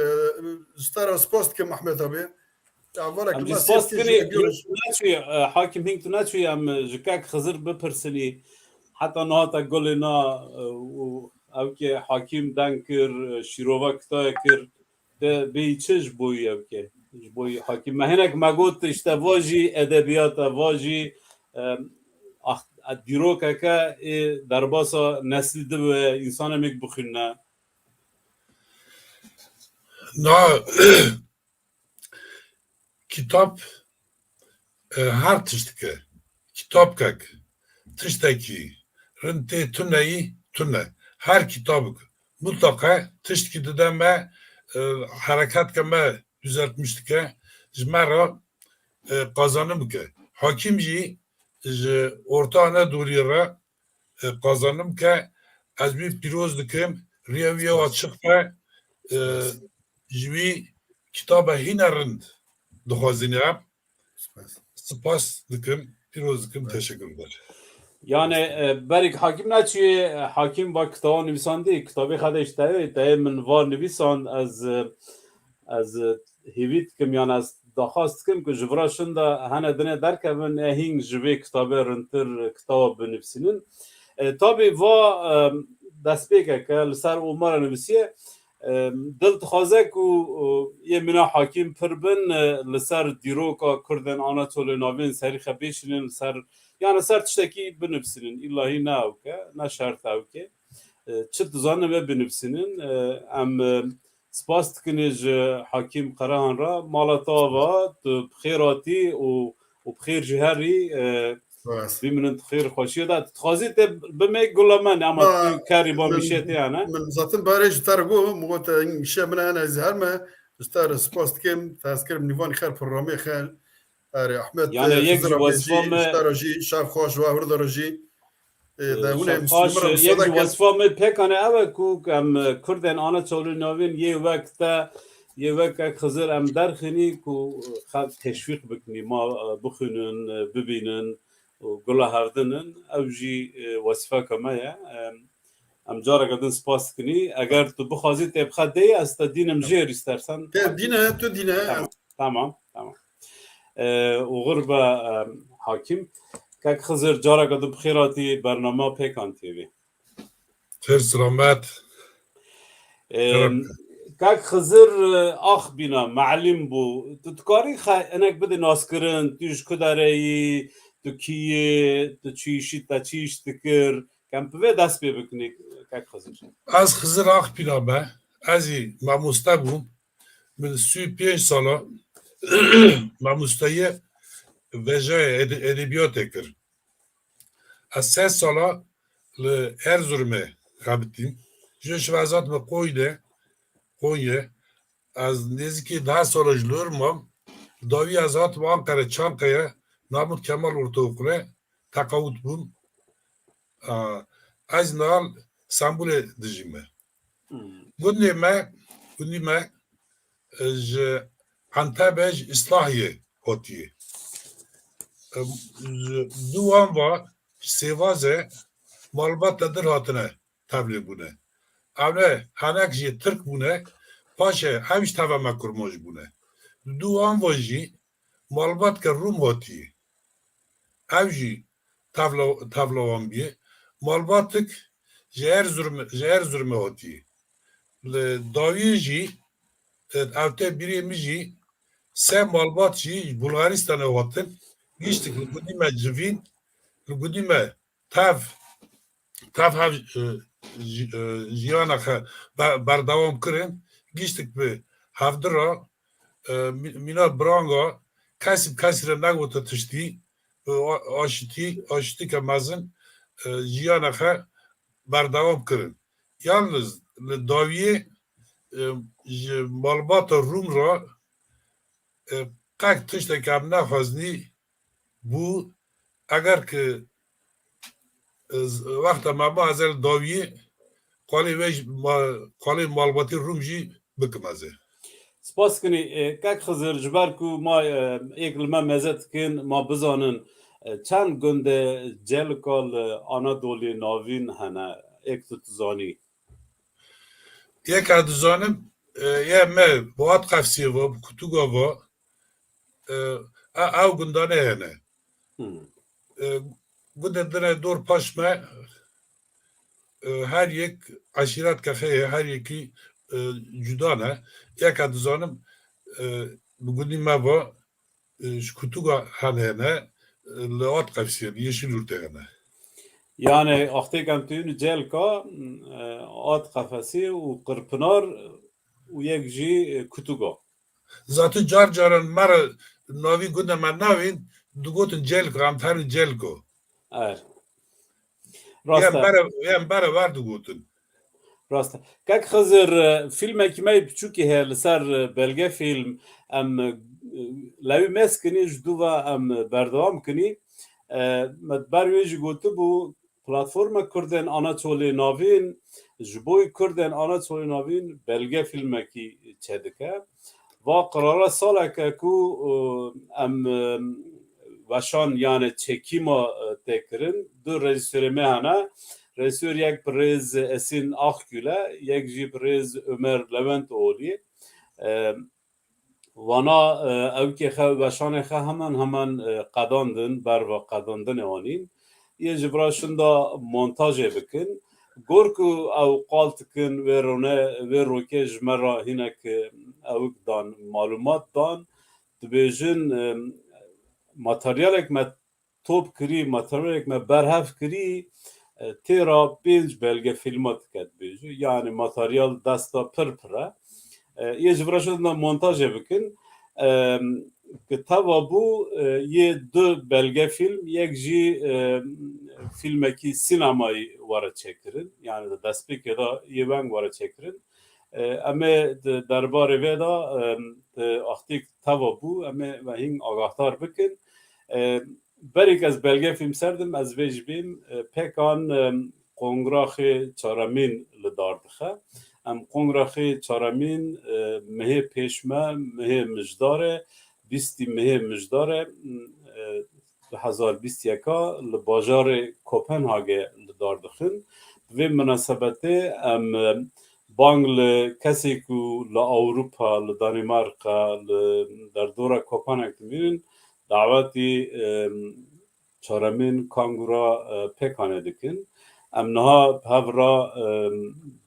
ji te re spas dikim, Ahmet Abî. Ya, wele Em ki jî me spas sêv kir, dikim, hîn tu neçûyî, e, Hakim, hîn tu neçûyî, em ji kek Xizir bipirsinî. Heta niha te gulê na, e, û ew ki Hakim deng kir, e, şîrova kitayê kir. Te bêyî çi ji bo wî ew ke? Ji bo wî Hakîm. Me hinek me got, işte, va jî edebiyat e, va jî, e, ax-, e, dîrokeke ê derbasa neslî dibe, însanê mêk bixwîne. Na, kitap, e, her tiştike. Kitapkek, tiştekî rind tê tuneyî, tune. Her kitabik mutlaka tiştkî dide me, e, hereketke me düzeltmiş dike, ji me re, e, qazanim bike. Hakim jî ji orta Anadolî re, e, qazanim ke ez wî pîroz dikim, rêya wî yew açiq be, e, ji wî kitabe hîne rind dixwazînim. Spas. Spas dikim, pîroz dikim, teşekkür ederim. Yani, e, berî Hakim neçûyê, e, Hakim va kitaba nivîsandî, kitabê xwe de işte, te yê min va nivîsand, ez, e, ez, e, hêvî dikim, yani ez daxwaz dikim ku ji vira şinda hene dinê derkevin, e, hîn ji vê kitabê rintir kitaba binivîsînin. E, tabî va, e, destpêkeke li ser Omara nivîsiye, e, dil dixwaze ku, e, yê mîna Hakîm pir bin, e, li ser dîroka Kurdên Anatolê Navîn serî xwe bêşînin, li ser, yani ser tiştekî binivîsînin. Îllahî ne ewke, ne şert ewke. E, çi dizanin vê binivîsînin. E, em, e, spas dikin ji Hakîm Qerehan re. Mala te ava, tu bi xêr hatî û, û bi xêr jî herî, e, Spas. Bimînin di xêr xweşiyê de. Tu dixwazî te bimê gula me ne, ama Ma, tu karî ba min, mîşetê hene. Min zaten barê ji te re got, min got, "Mîşe min hene, ez her me." Ji te re spas dikim, te ez kirim nîvan xêr programê xêr. Erê, Ehmed, Yani e, yek Xizir ji Abê wezfa jî, me ji te re jî, şev xweş, we hurda re jî. E, de hûn ê Şev xweş, Müslüman yek ji wezfa me pêkane ew e ku em, e, Kurdên Anatolê Navîn yê wek te, yê wek ek Xizir em derxînî ku xelk teşwîq bikinî, ma, e, bixwînin, e, bibînin û gula hevdin in. Ew jî, e, wezîfeke me ye. Em, em careke din spas dikinî. Eger tu bixwazî tê bixe dê, ez te dînim jêr îstersen. Tê dîne, tu dîne. Tamam, tamam, tamam. E, oxir be, e, Hakîm. Kek Xizir, careke din bi xêr hatî bernama Pêkan T V. Pir selamet. E, Kek Xizir, e, axbîna, melim bû. Tu dikarî xwe hinek bidî naskirin, tu ji ku derê yî, tu kî yî, tu çi îşî, te çi îş dikir? Em bi vê dest pê bikinî, Kek Xizir. Ez Xizir Axbîna me. Ez jî mamoste bûm. Min sî û pênc sala mamosteyê vejeyê ede-, edebiyatê kir. Ez sê sala li Erzurumê xebitîm. Ji şiva ez hatime Koyne, Konye. Ez nêzîkî deh sala ji li wir mam. Dawî ez hatim Ankara, Çankaya, Namut Kemal Ortaokulu, teqawut bûm. A, ez nal Stenbolê dijîme. Hmm. Gundê me, gundî me, e, ji Entebe, ji Îslahiyê hatiye. E, ji du wan va, ji Sêvazê malbata dir hatine tevlê bûne. Ewle henek jî Tirk bûne, paşê ew jî teva me kurmanc bûne. Di du wan va jî malbatke Rûm hatiye. Ew jî tevla-, tevla wan bîye. Malbatik ji Erzurum, ji Erzurumê hatiye. Li dawiyê jî, e, ew tê bîrê min jî, se malbat jî ji Bulgaristanê hatin. Giştik li gundî me civîn, li gundî me tev, tev hev, e, ji-, e, jiyana xwe be-, berdewam kirin. Giştik bi hevdira, e, mî-, mîna biranga, kesî bi kesî re negote tiştî, e, a-, aşitî, aşitîke mezin, e, jiyana xwe berdewam kirin. Yalniz li dawiyê, e, ji malbata Rûm re, e, qek tiştek em nexwaznî bû, eger ki, e, z-, wexta me ma ezel dawiyê, qalê wê jî ma-, qalê malbatê Rûm jî bikim ez ê. Spas kinî, e, Kek Xizir, ji ber ku ma, e, êk li me meze dikin, ma bizanin, e, çend gundê Celika li Anadolê Navîn hene, êk tu dizanî? Yeka dizanim, e, ye me bi At Qefsiyê ve, bi Kutuga ve, e, e, ew gundane hene. Hmm. E, gundê dine dor paş me, e, her yek eşîret kefeye, her yekî, e, cuda ne. Yeka dizanim, e, bi gundî me ve, e, ji Kutuga hene hene, e, li At Qefsiyê, li Yeşilurtê hene. Yani, axtêk em tînin Celka, e, At Qefesê û Qirpinar û yek jî, e, Kutuga. Zaten car caran me re navî gunda me navîn, digotin Celka, em terin Celko. Er. Rast e. Em bere, em bere ver digotin. Rast e. Kek Xizir, e, fîlmekî me yê biçûkî heye li ser, e, belge fîlm. Em, e, lewî mêz kinî, ji dû ve em, e, berdewam kinî. E, me ber wê jî gotibû, Platforma Kurdên Anatolê Navîn ji bo Kurdên Anatolê Navîn belge fîlmekî çêdike. Va qirara saleke ku, e, em, e, weşan, yani çekîma, e, tê kirin, du rejîsorê me hene. Rejîsor yek birêz Esîn Akgül e, yek jî birêz Ömer Levent Oğlu ye. E, wana, e, ewkê xwe, weşanê xwe hemen hemen, e, qedandin, berva qedandinê anîn. yê ji vira şinda montajê bikin. Gor ku ew qal dikin, wê rone, wê rokê ji me re hinek, e, ewik dan, malumat dan, dibêjin, e, materyalek me top kirî, materyalek me berhev kirî, e, têra pênc belgefîlma dike dibêje. Yani materyal desta pir pir e. E, yê ji vira şinda montajê bikin. E, ki teva bû, e, yê du belgefîlm, yek jî, e, fîlmekî sînemayî were çêkirin. Yani di destpêkê de yê weng were çêkirin. E, em ê di derbarê vê de, e, di axtîk teva bû, em ê me hîn agahdar bikin. E, berî ez belgefîlm ser dim, ez vê jî bîm, e, pêkan, e, kongraxê çaremîn li dar dixe. Em kongraxê çaremîn, e, mehê pêş me, mehê Mijdarê, bîstî mehê Mijdarê, e, du hezar bîst yeka li bajarê Kopenhagê li dar dixin. Bi vê minasebetê em, e, bang li kesê ku li Ewropa, li Danîmarka, li derdora Kopenhag dimînin, dawetî, e, çaremîn kangura, e, pêkanê dikin. Em niha hev re, e,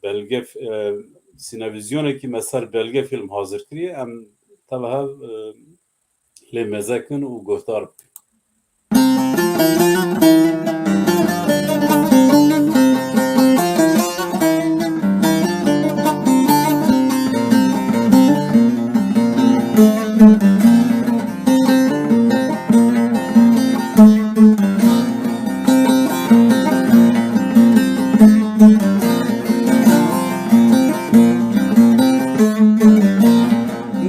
belge, e, sînevizyonekî me ser belgefîlm hazir kiriye. Em tev hev, e, lê mêze kin û guhdar bikin.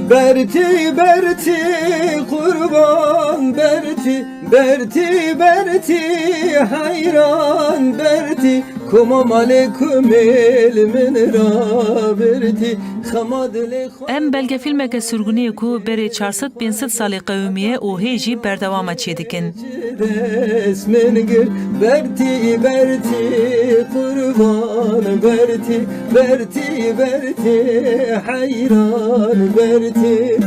Bertî, bertî, qurban, bertî, bertî, bertî, heyran, bertî, koma malê kumêl min rabirtî, xema dilê xwe. Em belgefîlmeke sürgûniyê ku berê çar sed pênc sed salê qewimiye û hê jî berdewama çêdikin. Dest min gir, bertî, bertî, qurban, bertî, bertî, bertî, heyran, bertî.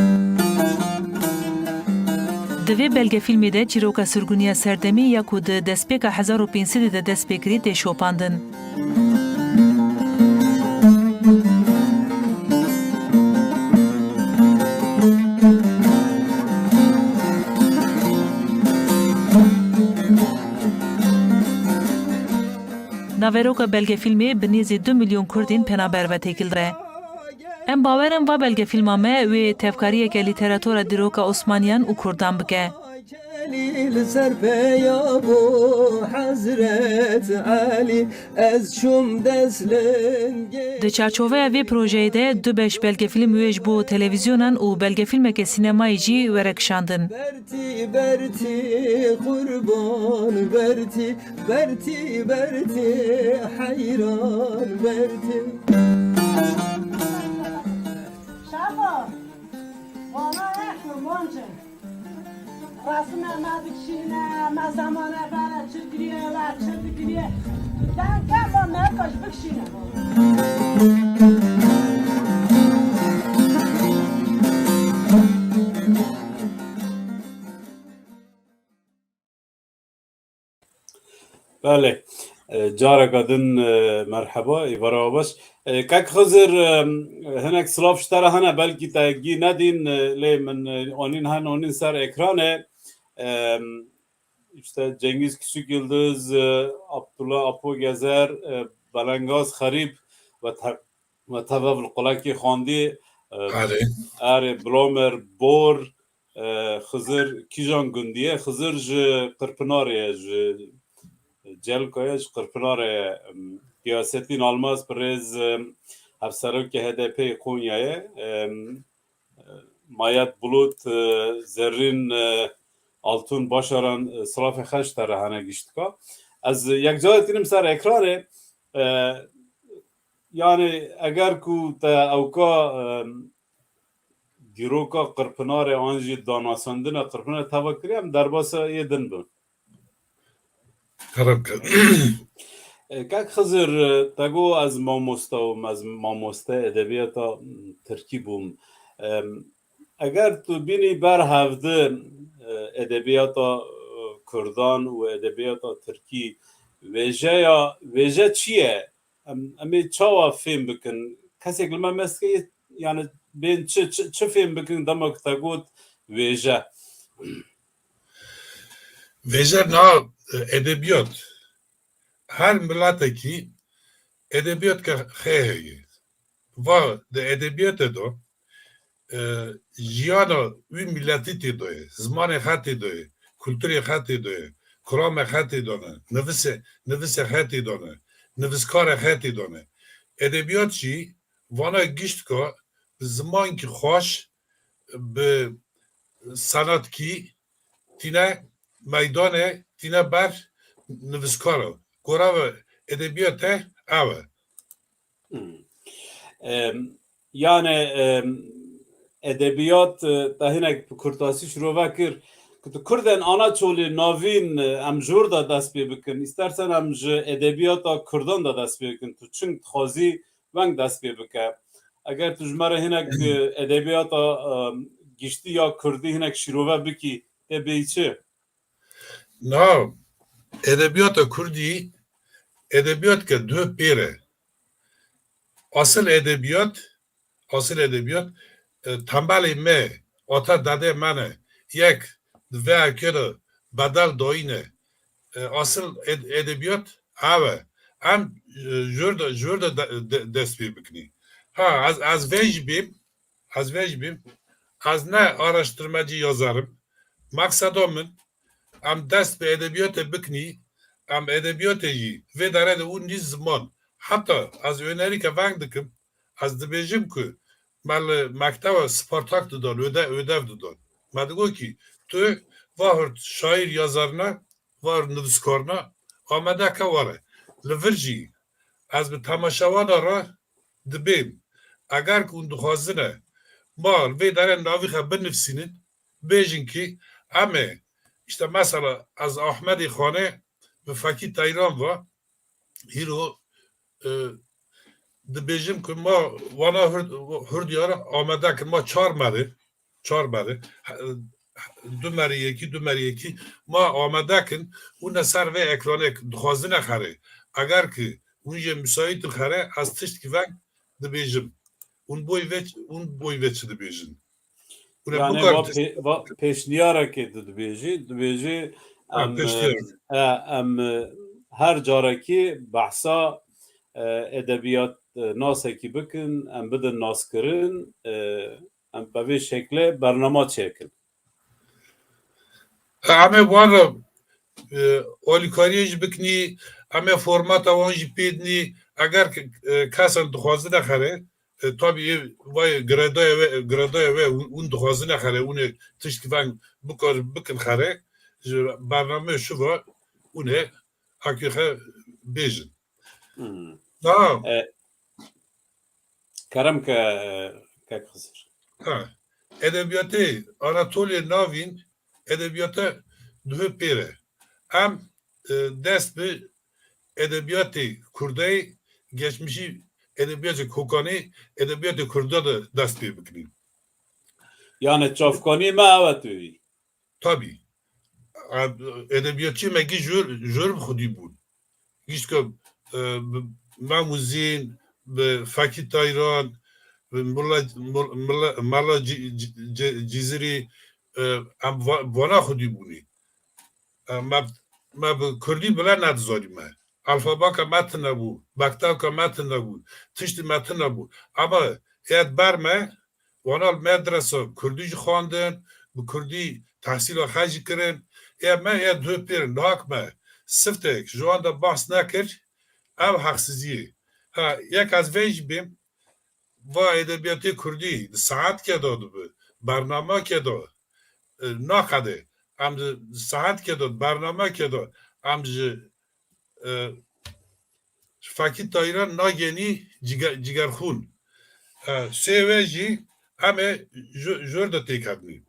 Di vê belgefîlmê de çîroka sirgûniya serdemî ya ku di destpêka hezar û pênc sedê de dest pê kirî tê şopandin. Naveroka belgefîlmê bi nêzî du milyon Kurdên penaber ve têkil re. Em bawer in va belgefîlma me wê tevkariyeke lîteratura dîroka Osmaniyan û Kurdan bike. Li ser peya bû Hezret Elî, ez çûm dest lingê. Di çarçoveya vê projeyê de du beş belgefîlm wê ji bo televîzyonan û belgefîlmeke sînemayî jî were kişandin. Bertî, bertî, qurban, bertî, bertî, bertî, heyran, bertî. Şabo, vana ehli mancin. Resime me dikşîne, me zemane bere çi kiriye, we çi dikiriye. Deng kema me kaç bikşîne. Belê. E, careka din, e, merheba, îvara we baş. E, Kek Xizir, e, hinek silav ji te re hene, belkî te gî nedîn, e, lê min, e, anîn hen, anîn ser ekranê. E, işte Cengiz Küçük Yıldız, e, Abdullah Apo Gezer, e, Belengaz Xerîb ve te-, ve tev hev li qulekê xwendî, e, Erê. Erê, Blomer, Bor, e, Xizir kîjan gundî ye? Xizir ji Qirpinarê ye, ji Celka ye, ji Qirpinarê ye. Em, Giyasettin Almaz, birêz, em, hevserokê H D P Konyayê, em, e, Mayet Bulut, e, Zerrîn, e, Altun Başaran, e, silafê xeş te re hene giştika. Ez yek carê tînim ser ekranê, e, yani eger ku te ewka, em, dîroka Qirpinarê an jî danasandina Qirpinarê teva kiriye, em derbasa yê din bin. Kerem ke. E, Kak Xizir, e, te got ez mamoste im, ez mamoste edebiyata, m, tirkî bûm. Em, eger tu bînî ber hevdi, e, edebiyata, e, kurdan û edebiyata tirkî. Wêjeya, wêje çi ye? Em, em ê çawa fêm bikin? Kesek li me mestke, yani bên çi, çi, çi fêm bikin dema ku te got wêje? Vêje na, e, edebiyat. Her miletekî edebiyatke xwe heye. Va di edebiyatê de, e, jiyana wî miletî tê de ye, zimanê xwe tê de ye, kulturê xwe tê de ye, kilamê xwe tê de ne, nivisê, nivisê xwe tê de ne, niviskarê xwe tê de ne. Edebiyat jî vana giştka bi zimankî xweş, bi senatkî tîne meydanê, tîne ber niviskara. Goreva edebiyatê ew e. Hmm. Em, yani, em, edebiyat, e, te hinek bi kurtasî şirove kir. Ku tu Kurdên ana çolê navîn, e, em ji wir de dest pê bikin. Îstersen em ji edebiyata Kurdan de dest pê bikin. Tu çing dixwazî weng dest pê bike. Eger tu ji me re hinek, e, edebiyata, e, giştî ya Kurdî hinek şîrove bikî, tê bêyî çi? Na, edebiyata Kurdî, edebiyatke du pêr e. Asil edebiyat, asil edebiyat, e, tembelê me, ata dedê me ne. Yek di vê erkê de bedel dayîne. E, asil ed-, edebiyat ev e. Em, e, ji wir de, ji wir de de-, de-, dest pê bikinî. Ha, ez, ez vê jî bêm, ez vê jî bêm. Ez ne araştirmecî yazar im. Meqseda min, em dest bi edebiyatê bikinî, em edebiyatê jî vê derê de û nî ziman. Heta ez wênerîke veng dikim, ez dibêjim ku me li mekteba Spartak didan, öde-, ödev didan. Me digot kî tu va hurt şaîr yazarine, va hurt nivîskarine, amedeke were. Li vir jî ez bi temaşewana re dibêm. Eger ku hûn dixwazine ma li vê derê navî xwe binivîsînin, bêjin kî em ê, işte mesela ez Ahmedê Xanê bi Fekî Teyran ve hîro, e, dibêjim ku ma wana hurd-, hurdiyara amade kin, ma çar merê, çar merê, he-, du merê yekî, du merê yekî, ma amade kin, hûn ne ser vê ekranê dixwazine xerê. Eger ki hûn jê müsait in xerê, ez tiştkî veng dibêjim. Hûn boy vê, hûn boy vê çi dibêjin? Hûn ê Yani bikar va tişt- pê-, va pêşniyarekê tu dibêjî, dibêjî Ha, em, pêşniyar. e, em, e, her carekî behsa, e, edebiyat, e, nasekî bikin, em bidin naskirin, e, em bi vê şekle bernama çêkin. Em ê wan re, e, alîkariyê jî bikinî, em ê formata wan jî pê dinî, eger ke-, e, kesan dixwazine xerê, e, tabî ê vay giredaya we, giredaya we hûn, hûn dixwazine xerê, hûn ê tiştkî veng bikar-, bikin xerê, ji bernameyê şiva hûn ê hakê xwe bêjin. Hmm. Ha. E, kerem ke, kek Xizir. Ha. Edebiyatê Anatolya Navîn edebiyata duhê pêre. Em, e, dest bi edebiyatê Kurdayê, geçmişî edebiyatê Kokanê, edebiyatê Kurda de dest pê bikinîn. Yani çavkanî me ew e tu yî. Tabî. Em, edebiyatçî me gî jor, jor bi xwedî bûn. Giştka, e, bi Mem Uzîn, bi Fekî Tayran, bi Mula, Mul-, Mula, Mala Cî-, Cî-, Cî-, Cîzirî, e, em va-, vana xwedî bûnî. E, me, me bi kurdî bile nedizanî me. Alfabaka me tune bû, bektavka me tune bû, tiştî me tune bû. Ama êd ber me, wana li medresa kurdî jî xwendin, bi kurdî tehsîla xwe jî kirin. Ê me ê duh pêrin, niha me siftek ji wan de behs nekir, ev heqsiziyê. Ha, yek ez vê jî bêm, va edebiyatê kurdî di saetkê de dibi, bernamekê de, e, naqede. Em di saetkê de, bernamekê de, em ji, e, Fekî Tayran nagenî ciger-, cigerxûn. E, sê wê jî em ê ju-, jor de têkevnî.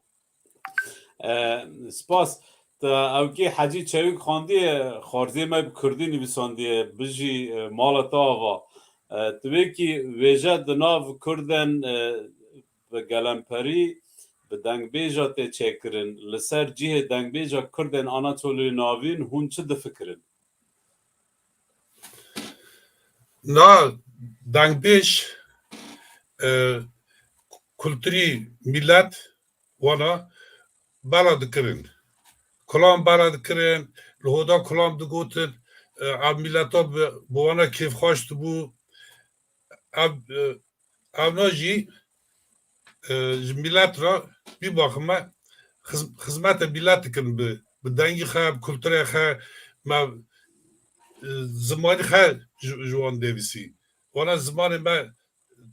E, spas. Te ewkî Hecî Çewik xwendiye, xwarzê me bi kurdî nivîsandiye, bijî, e, mala te ava. E, tu wê kî wêje di nav kurden, e, bi gelemperî, bi dengbêja tê çêkirin, li ser cihê dengbêja Kurdên Anatoliyê Navîn hûn çi difikirin? Na dengbêj e, kulturî milet wana bela dikirin. Kulam bela dikirin, li hoda kulam digotin, e, ev mileta bi, bi wana kêfxweş dibû. Ev, e, evna jî e, ji milet re bî baxime xiz- xizmete milet dikin bi, bi dengî xe, bi kulturê xe, me e, zimanî xe ji, ji wan devîsî. Wana zimanê me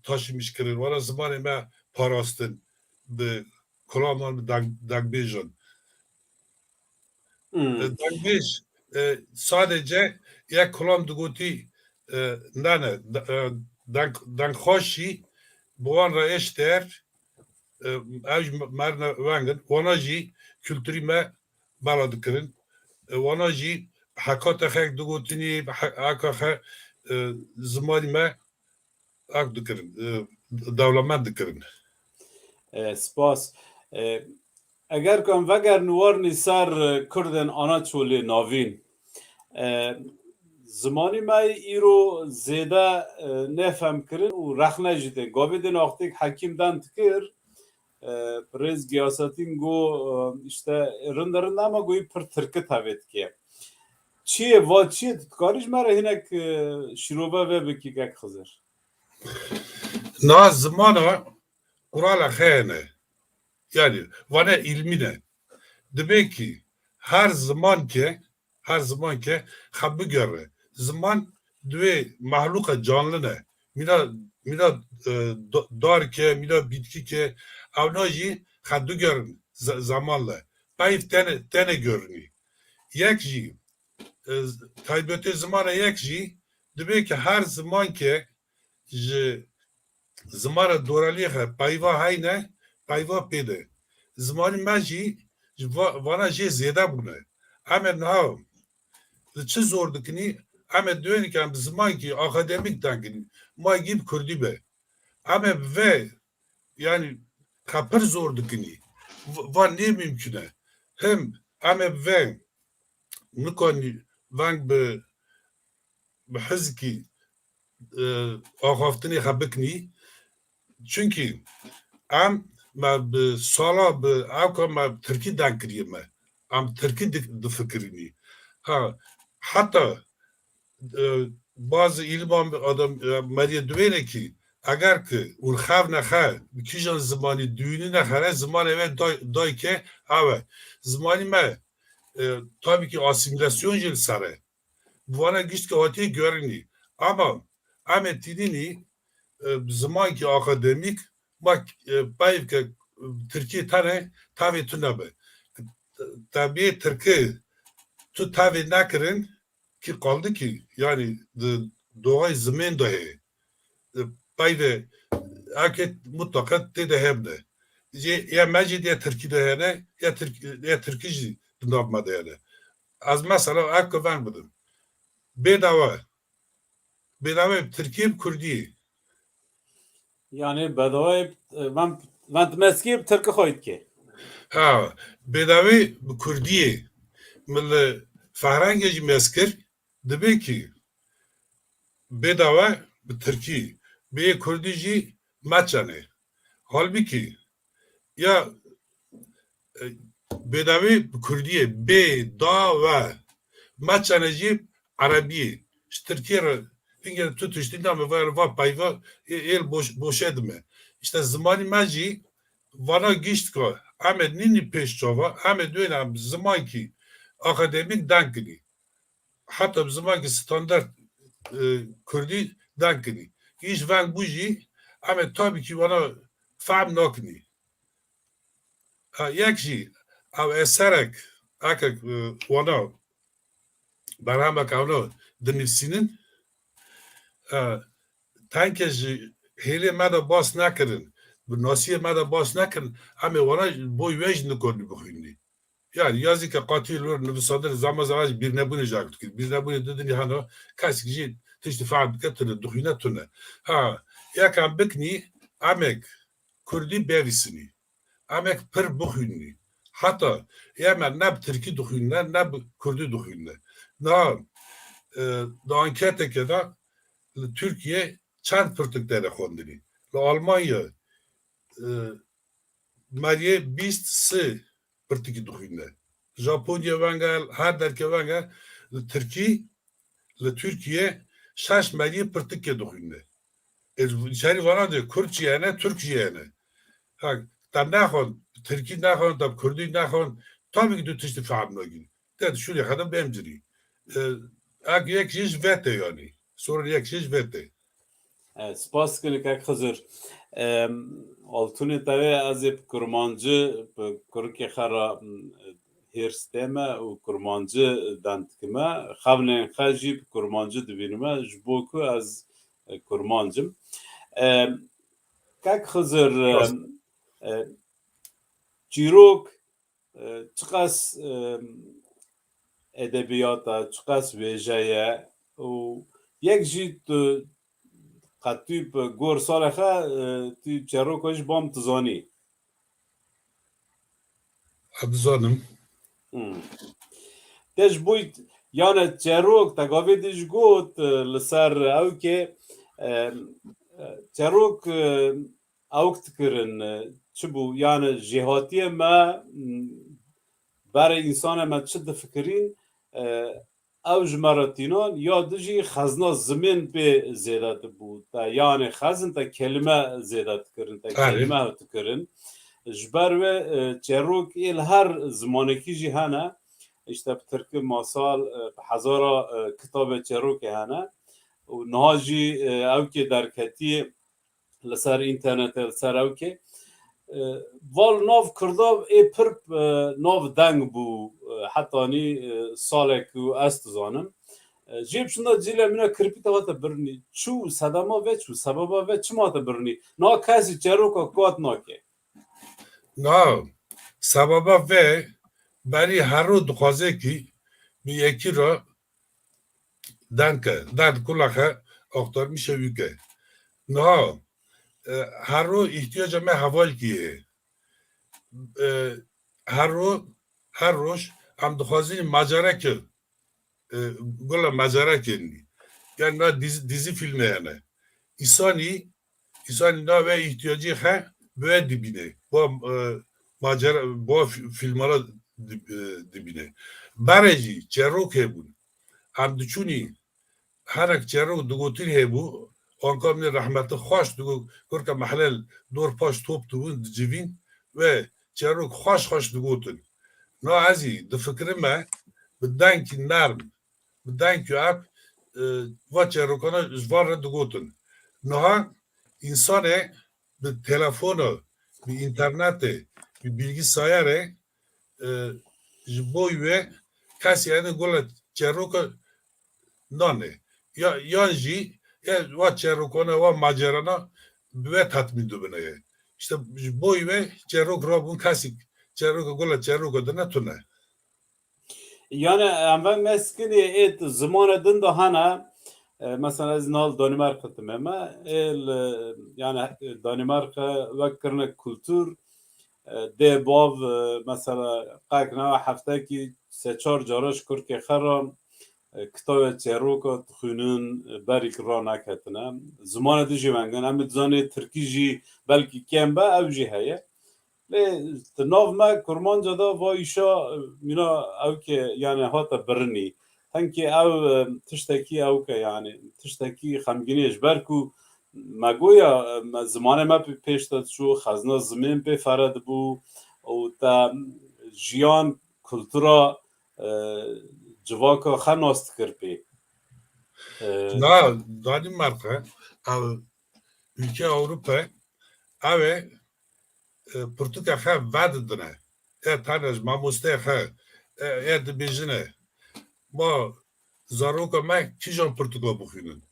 taşîmîş kirin, wana zimanê me parastin bi kulaman, bi deng, dengbêjan. Hmm. E, dengbêj e, sadece yek kulam digotî e, nane, de- e, deng, dengxweşî bi wan re êşter e, ev jî merine wengin. Wana jî kulturî me bela dikirin. E, wana jî heka te xek digotinî, he- heka xe e, zimanî me ak dikirin, e, dewlemend dikirin. E, spas. E, eger ku em vegerin warinî ser e, Kurdên Anaçolê Navîn, e, zimanî me îro zêde e, nefem kirin û rexne jî tê. Gavê din axtêk Hekîm den dikir, e, Birêz Giyasetîn got, e, işte, rinde rinde ama goyî pir tirki tevê dike. Çi ye, va çi ye? Tu dikarî ji me re hinek e, şîrove vê bikî kek Xizir? Na zimana qurala xeyene. Yani vane ilmine. Dibe ki her ziman ke, her ziman ke xe bigere. Ziman duê mahluqa canline. Mîna, mîna e, do- dar ke, mîna bitki ke, evna jî xe digerin ze- zemanle. Peyv tene, tene görünî. Yek jî, e, taybetê zimana yek jî, dibe ki her ziman ke ji zimana doraliyê xe peyva heyne, peyva pê de. Zimanî me jî ji va- vana jê zêde bûne. Em ê niha li çi zor dikinî? Em ê duyên ke em bi zimankî akademîk deng kinî. Ma gî bi kurdî be. Em ê bi vê, yani, ka pir zor dikinî. V- Va nê mimkun e. Him em ê bi vê nikanî veng bi, bi hizkî e, axaftinê xe bikinî. Çunkî em me bi sala bi ewka me tirkî deng kiriye me. Em tirkî di- difikirinî. Ha, heta e, bazı îliman adam e, meriye duwêne ki eger ki û xev nexe bi kîjan zimanî duyînî nexere zimanê ve day, day ke ew e. Zimanî me e, tabii ki asimilasyon jî li ser e. Bi vana gişt ke hatiye görünî. Ama em ê tînînî e, bi zimankî akademîk ma e, peyv ke e, tirkî tene tavê tu nebe. Tabiyê tirkî tu tavê nekirin ki qaldi ki, yani di doğayê zimên de heye. E, peyvê eke mutlaka tê de hebne. Jê ya me jî ya tirkî de hene, ya tirk ya tirkî jî di nav me de hene. Ez mesela eke ven bidim. Bêdawa. Bêdawa bi tirkî bi kurdî. Yani bedawayê, e, ben, ben meskî bi tirki xwe dike. Ha, bêdawê bi kurdiyê. Min li fehrengê jî mez kir, dibe ki bêdawa bi tirkî, bê kurdî jî meçene. Halbikî ya e, bêdawê bi kurdiyê, bê, da, we. Meçene jî erebiyê. Ji tirkiyê re hingê tu tiştî name va, va peyva ê, êl boş, boşe dime. İşte zimanî me jî vana gişt ka em ê nînî pêş çava, em ê duyên em zimankî akademîk deng kinî. Heta bi zimankî standart e, kurdî deng kinî. Îş veng bû jî em ê tabii ki vana fehm nakinî. Ha, yek jî ew eserek, eke e, wana berhemek ewna dinivîsînin, e, tenke ji hêlê me de bas nekirin, bi nasiyê me de bas nekirin, em ê wana ji bo wê jî nikarî bixwînî. Yani yazî ke qatî li wir nivisandin zama zama jî bîrnebûnê ji dikir. Bîrnebûnê didinî hena kesik jî tiştî fehm bike tune, dixwîne tune. Ha, yek em biknî, emek kurdî bevîsinî. Em ê pir bixwînî. Heta ê me ne bi tirkî dixwînine, ne bi kurdî dixwînine. Na, e, di anketeke de li Tirkiye çend pirtik têne xwendinî? Li Almanya, e, meriyê bîst sê pirtikî dixwînine. Japonya venge, her derke venge, li Tirkî, li Tirkiye şeş meriyê pirtikê dixwînine. Ê, içerî vana de Kurd jî hene, Tirk jî hene. Ha, te nexwend, Tirkî nexwend, te Kurdî nexwend, tabii ki tu tiştî fehm nagîn. Te şûlê xwe de bêm cirî. E, ek yek jî ji vê tê yanî. Sorun yek jî ji vê tê. E, spas dikim kek Xizir. E, Altûnê tevê ez ê bi kurmancî, bi kurikê xwe re, m, hêrs tême û kurmancî deng dikime. Xewnên xwe jî bi kurmancî dibînime, ji bo ku ez, e, kurmanc im. E, kek Xizir, e, Rast. e, çîrok, e, çiqas, e, edebiyat e, çiqas wêje ye û yek jî tu qet tu bi gor salê xwe, e, tu çeroka jî bam tu zanî. Ez dizanim. Hmm. Te ji bo, yani çerok, te gavê dî jî got, e, li ser ewkê, e, e, çerok, e, ewk dikirin, e, çi bû? Yani jêhatiyê me, m, berê însanê me çi difikirîn, e, ew ji me re tînan, ya di jî xezna zimên pê zêde dibû. Te, yani xezin te kelime zêde dikirin, te Erê. kelime hev dikirin. Ji ber wê, e, çerok ê li her zimanekî jî hene. Îşte bi tirkî masal, e, bi hezara, e, kitabê çerokê hene. Û niha jî, e, ewkê derketî li ser înternetê, li ser ewkê. E, val nav Kurda ê pir, e, nav deng bû, e, hetanî, e, salek û ez dizanim. E, jê biçûn de cîlê mîna kirpî te hate birinî. Çû sedema vê çû, sebeba vê çima hate birinî? Na kesî çeroka kat nake. Na, sebeba vê berî her ro dixwaze kî bi yekî re deng ke, deng kula xe axtarmîşe wî ke. Niha, e, her ro îhtiyaca me hevalkî ye. E, her ro, her roj em dixwazin macereke, e, gula macerekê nî. Yani na dizi, dizi filmê hene. Îsanî, îsanî na ve îhtiyacê xe bi we dibîne. Bo, e, macera, bo fi-, filmana di-, e, dibîne. Berê jî çerok hebûn. Em diçûnî hinek çerok digotin hebû, anka min rehmetli xweş digot, kurka mehlel dor paş top dibûn, dicivîn ve çerok xweş xweş digotin. Na ez jî difikirime bi dengkî nerm, bi dengkî ap, e, va çerokana ji van re digotin. Niha însanê bi telefona, bi înternetê, bi bilgisayarê, e, ji bo wê kesî hene gula çeroka nane. Ya, yan jî, ya wa çerokana, wa macerana bi we tatmîn dibine ye. İşte ji bo wê çerok rabûn kesî çeroka gula çeroka dine tune. Yani em veng meskinî ê zimanê din de hene, e, mesela ez nal Danimarka dime me, ê li, yani, e, Danimarka wek kirine kultur, e, dê bav, e, mesela qek newe heftekî se çar cara ji kurkê xwe re, e, kitavê çêroka dixwînin, e, berî ki raneketine. Zimanê din jî weng in. Em ê dizanê tirkî jî belkî kêm be, ew jî heye. Lê di nav me kurmanca de va îşa, e, mîna ewkê, yani hate birinî. Tenkê ew, e, tiştekî ewke, yani tiştekî xemgînê ji ber ku me goya, e, me, zimanê me pê pêş de diçû, xezna zimên pê fere dibû û te jiyan, kultura, e, civaka xwe nas dikir pê. E, Na, Danimarka, ev ülke Avrupa, ev e, e, pirtûka xwe vedidine. E, tane ji mamosteyê xwe, e, e, dibêjine. Ma zaroka me kîjan pirtûka bixwînin?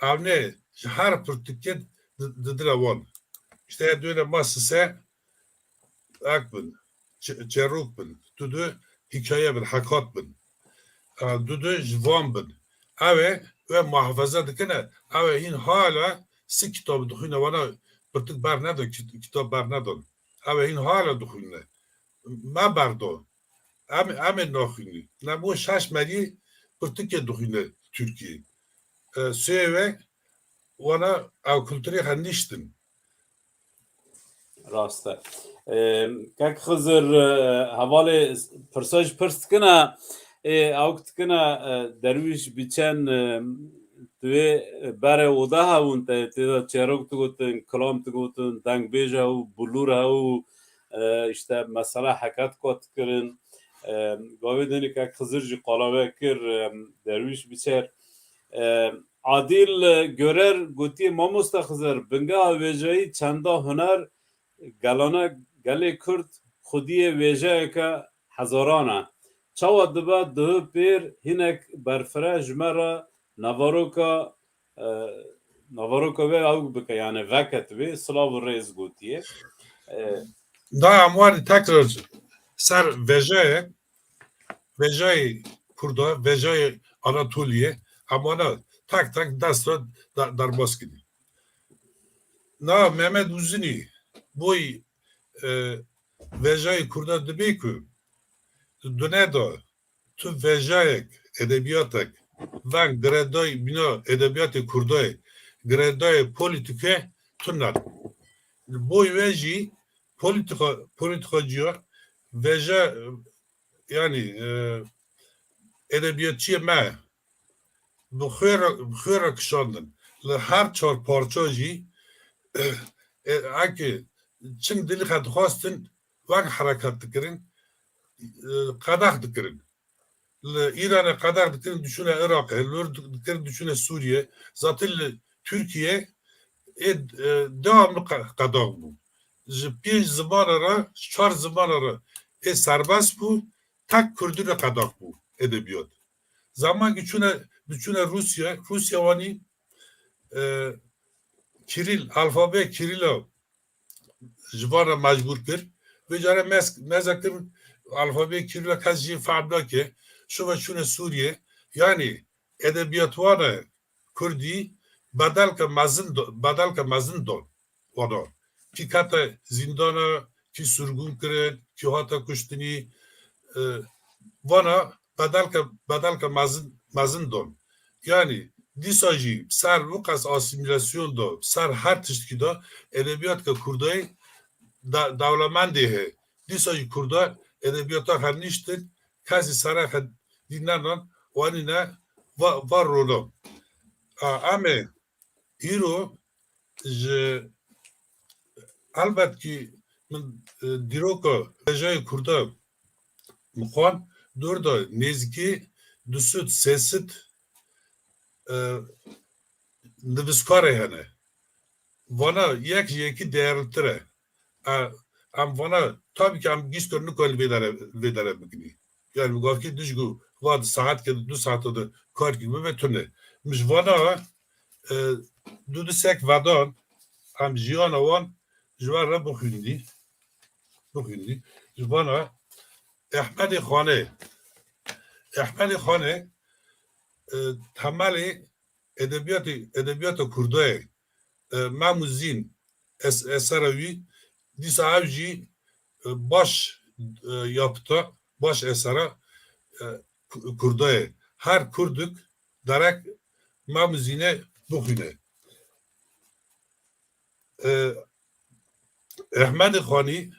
Ev ne, ji her pirtûkê di-, didine wan. İşte, e, duyne ma sise, ek bin, çe-, çerok bin, tu du hikaye bin, hekat bin. E, du du ji van bin. Ew ê, we muhafaza dikine, ew ê hîn hala si kitab dixwîne, wana pirtik bernedin, kit-, kitab bernedin. Ew ê hîn hala dixwîne. Me berdo. Em, em ê naxwînî. Ne bo şeş meriyê pirtikê dixwîne Tirkiyê. E, sê we wana ew kulturê xwe niştin. Rast e. Kek Xizir, hevalê pirsa jî pirs dikine, ê ew dikine, derwîş biçen, tu wê berê oda hewin te, tê de çêrok digotin, kilam digotin, dengbêj hew, bulûr hew, işte mesela heket kat kirin. Gavê dinê Kek Xizir jî qala we kir, derwîş biçer. Adil Görer gotiye, Mamoste Xizir, bingeha wêjeyî çenda huner gelane, gelê Kurd xwediyê wêjeyeke hezaran e. Çawa dibe duhu pêr hinek berfire ji me re navaroka, e, navaroka wê ew bike, yani veket wê, silav û rêz gotiye. E, Da em warî tekrar ser vejeyê, vejeyê Kurda, vejeyê Anatoliyê, em wana tek tek dest re da-, derbas kirî. Na Mehmet Uzinî boy, e, vejayê Kurda dibê ku di dune de tu vejayek, edebiyatek, veng girêdayî bîna edebiyatê Kurdayê, girêdayê polîtîke tune. Li boy ve jî polîtîka, polîtîkacîya veja, yanî, e, edebiyatçiyê me bi xwe re, bi xwe re kişandin. Li her çar parça jî, e, eke çing dilî xwe dixwastin, wek hereket dikirin, e, qedex dikirin. Li Îranê qedex dikirin, diçûne Iraqê, li wir dikirin, diçûne Sûriyê. Zaten li Tirkiyê ê, e, devamlı qe-, qedex bû. Ji pênc zimana re, ji çar zimana re ê serbest bû, tek Kurdî re qedex bû edebiyat. Zamankî çûne, diçûne Rûsya, Rûsya wanî, e, Kiril, alfabe Kirila ji van re mecbûr kir. Vê care mez, meze kir alfabe Kirila kes jî fehm nake. Şiva çûne Sûriyê. Yanî edebiyatwana Kurdî bedelke mezin do-, bedelke mezin don. Wana kî kete zîndana, kî surgûn kirin, kî hate kuştinî, e, vana bedelke, bedelke mezin, mezin don. Yanî dîsa jî ser wî qas asîmîlasyon de, ser her tiştkî de edebiyatka Kurdayê de-, dewlemendê heye. Dîsa jî Kurda edebiyata xwe niştin, kesî sere xwe dî nenan, wanîne va, va rona. A, em ê îro ji, elbet kî min, e, dîroka vejayê Kurda min xwan, dor de nêzîkî du sed sê sed, e, nivîskarê hene. Vana yek ji yekî değerlitir e. E, em vana, tabii ki em gîşto nikarin vê dere, vê dere bikinî. Yani bi gavkî dij ku va di saet ke du saet de kar kî bibe tune. Min ji vana, e, du du sek vedan, em jiyana wan ji wan re bixwîndî. Bixwîndî. Ji vana Ehmedê Xanê. Ehmedê Xanê, e, temelê edebiyatê, edebiyata Kurdayê, e, Mem û Zîn es-, esera wî, dîsa ev jî, e, baş, e, yapita, baş esera, e, Ku-, Kurdayê. Her Kurduk derek Mem û Zînê bixwîne. E, Ehmedê Xanî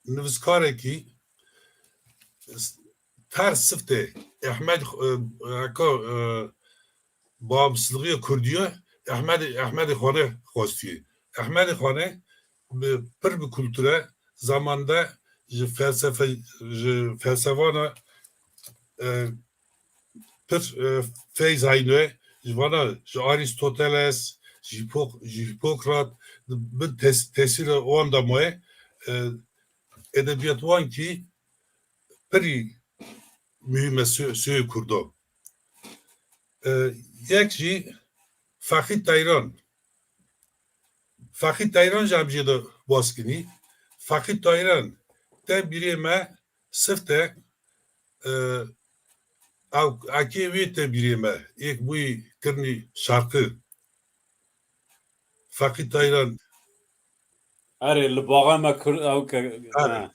nivîskarekî ter siftê Ehmed, e, eka, e, bağımsızlığı Kurdiye Ehmed, Ehmedê Xanê xwestiye. Ehmedê Xanê bi, pir bi kulture zamanda ji felsefe, ji felsefana, e, pir, e, feyz hayne, ji vana, ji Aristoteles, ji Hipok-, ji Hipokrat, bin tes-, tesîra wan de maye, e, edebiyat wan kî pirî muhîm e sê-, sê Kurdo. E, yek jî Fexî Teyran. Fexî Teyran jî em jê de bas kinî. Fexî Teyran te bîrê me sifte, e, ew ekê wê te bîrê me, yek bûyî kirinî şerqi. Fexî Teyran. Erê, li baxa me Kurd ew ke. Erê. Ha.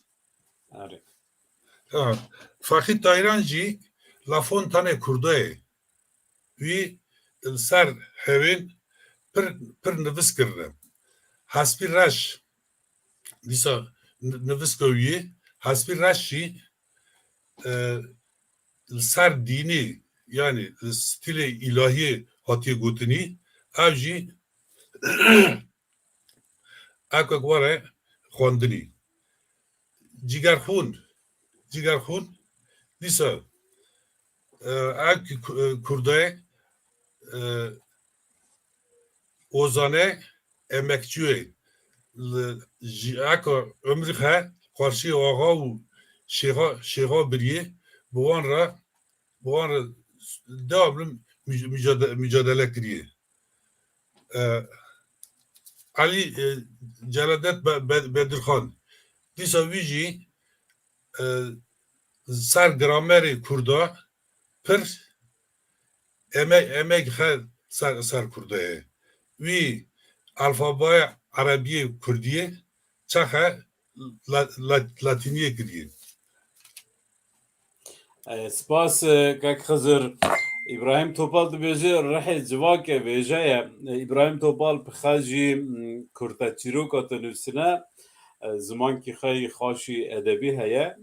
Erê. Ha. Faxî Tayran jî La Fontaine Kurda ye. Wî li ser hevên pir, pir nivis kirine. Hespî Reş, dîsa niviska wî, Hespî Reş jî e, li ser dînî, yanî li stîlê îlahiyê hatiye gotinî, ev jî ekek were xwendinî. Cigerxûn, Cigerxûn, dîsa e, ev Kurda ye, e, ozane, emekçiyê, ji eka ömrî xe qarşî axa û şêxa, şêxa biriyê, bi wan re, bi wan re devamlı mücadele kiriye. E, Elî e, Celadet Bedirxan, dîsa wî jî e, ser gramerê Kurda pir emek, emek xe ser, ser Kurda ye. Wî alfabaya Erebiyê Kurdiyê çaxe la, la, Latîniyê kiriye. Spas kek Xizir. Îbrahîm Topal dibêje rihê civakê vêje ye. Îbrahîm Topal bi xwe jî kurteçîroka dinivîsine, zimankî xwe yî xaşî edebî heye.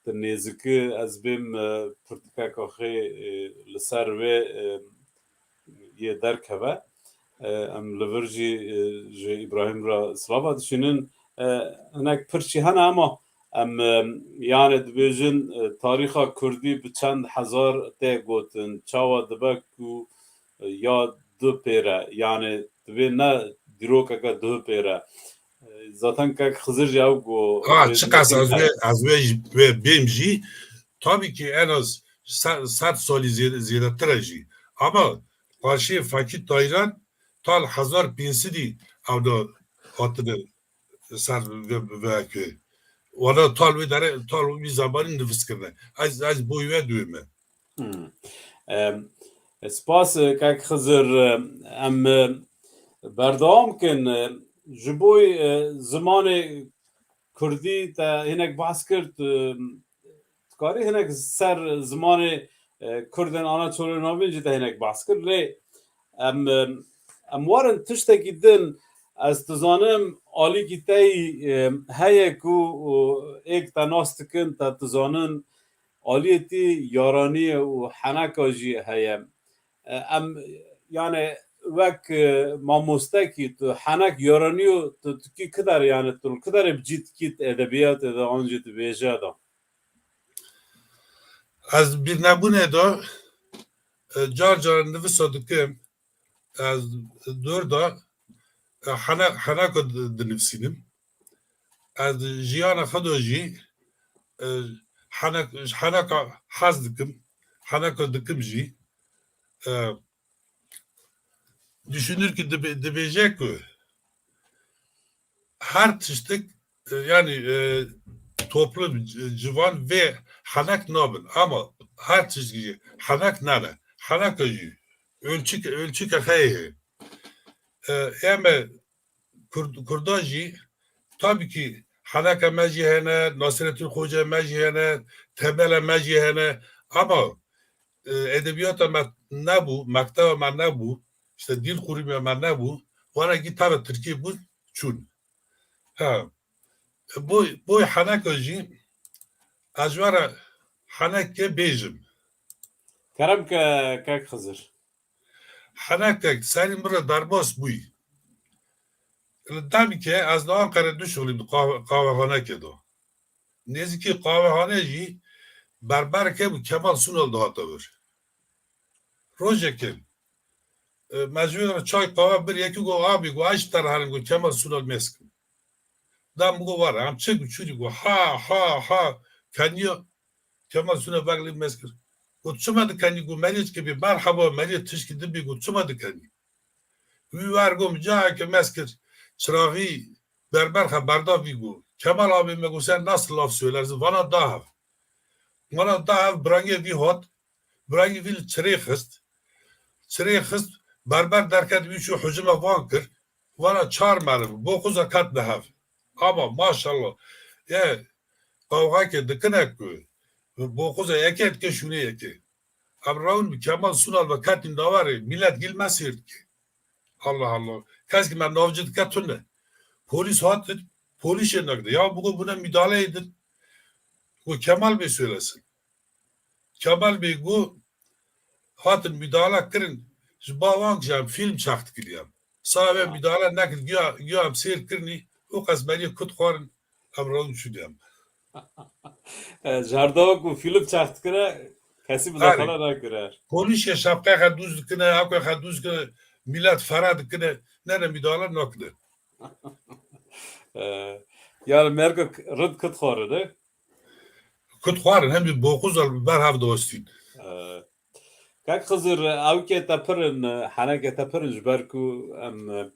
Di nêzikî ez bêm pirtikeka xê li ser wê yê derkeve. Em li vir jî ji Îbrahîm re silava dişînin. Hinek pirçî hene, ama em yani dibêjin tarîxa kurdî bi çend hezar tê gotin. Çawa dibe ku ya du pêre, yani divê ne dîrokeke du pêre. Zaten kek Xizir jî ew got. Ha, çiqas ez wê, ez wê bêm jî, tabii ki en az sed salî zêdetir e jî. Ama qarşiyê Fakî Tayran tal hezar pênc sedî ew da hatine ser veke. Wana tal wê dere, tal wî zemanî nivîs kirine. Ez, ez boy we duyê me. Spas kek Xizir. Em berdewam kin. Ji bo zimanê kurdî te hinek behs kir, tu dikarî hinek ser zimanê kurdên ana çolê navîn jî te hinek behs kir. Lê em, em warin tiştekî din, ez dizanim alîkî te yî heye ku êk te nas dikin, te dizanin aliyê tî yaranî ye û heneka jî heye. Em, yani wek mamostekî tu henek yaranî û tu, tu kî kider, yani tu kiderê bi cî dikî edebiyatê de an jî tu vêje de? Ez bîrnebûnê de car car nivisa dikim. Ez dor de hene, heneka dinivîsînim. Ez jiyana xwe de jî henek, heneka hez dikim, heneka dikim jî. Düşünür ki dibêje ku her tiştik, e, yani e, toplum, civan vê henek nabin. Ama her tiştik jî henek nane. Heneka jî ölçük, ölçüke heye. E, eme Kurd, Kurda jî tabii ki heneka me jî hene, Nasrettin Hoca me jî hene, Tebele me jî hene. Ama e, edebiyata me nebû, mekteba me nebû, işte dil kurumu me nebû, wana gî tava Tirkî bûn, çûn. Ha. Boy, boy heneka jî ez ji we re henekê bêjim. Kerem ke kek Xizir. Henekek serî min re derbas bûyî. Li demî ke ez li Anqere dişuxulîm di qawe, qawehanekê de. Nêzîkî qawehane jî berbereke bû, Kemal Sunal dihate vir. Rojekê e, me ji wê re çay qawe bir, yekî got, "Abî," got, "ez ji te re herim," got, "Kemal Sunal mêz kim." Da min got, "Were, em çi got, çûrî," got, "Ha, ha, ha, keniya." Kemal Sunal vek lê mêz kir. Got, "Çima dikenî?" Got, "Meriyê çikê bî, merheba, meriyê tişkî dibî," got, "Çima dikenî?" Wî wer got, "Min caheke mêz kir, çiraxî berber xe berda vî," got, "Kemal abi," me got, "sen nasıl laf söylersin?" Vana da hev. Vana da hev, birangê vî hat, birangê vî li çirê xist. Çirê xist, berber derket, wî çû hicime van kir. Vana çar meriv, boxuza ket bi hev. Ama maşallah. Ye, qawxakê dikine ku boxuza yekê dike şûnê yekê. Em rawin bi Kemal Sunal ve ketîn dawarê, millet gil me sêr dike. Allah Allah. Kes ki me navci dike tune. Polis hatin, polis şê nekde. Ya bu buna müdahale edin. Bu Kemal Bey söylesin. Kemal Bey got, hatin müdahale kirin, ji ba wan jî em fîlm çax dikiriyem. Sabe müdahale nekir, güya, güya em sêr kirinî, û qez beriyê kut xwarin, em rawin çûdiyem. E, ji her dawa ku fîlm çax dikire, kesî mudaxala nakire. Polîşê şapkaya xwe dûz dikine, ewke xwe dûz dikine, milet fera dikine, ne ne müdahale nakine. E, yani merka rind kut xwarine. Kut xwarin, hem jî boxuz al ber hev diwestîn. E, Kak Xizir, ewkê te pir in, henekê te pir in, ji ber ku em, e,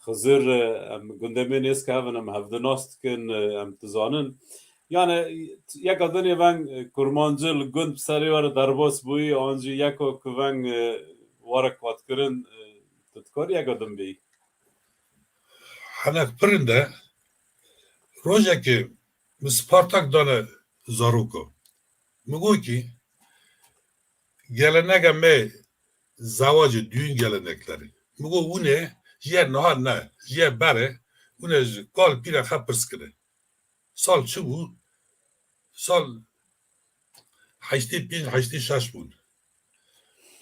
Xizir, e, em gundemê nêz ke hev in, em hevdi nas dikin, e, em dizanin. Yani, yeka dinê veng, e, kurmancî li gund bi serê we re derbas bûyî, an jî yeka ku veng, e, we re qatkirin, e, tu dikarî yeka din bêyî? Henek pir in de, rojekê min Spartak dane zaroka. Min got kî, gelenega me zewacê, düğün gelenekleri. Min got, wine, ji ye niha ne, ji ye bere, wine ji kal pîra xwe pirs kire. Sal çi bû? Sal heştê pênc, heştê şeş bûn.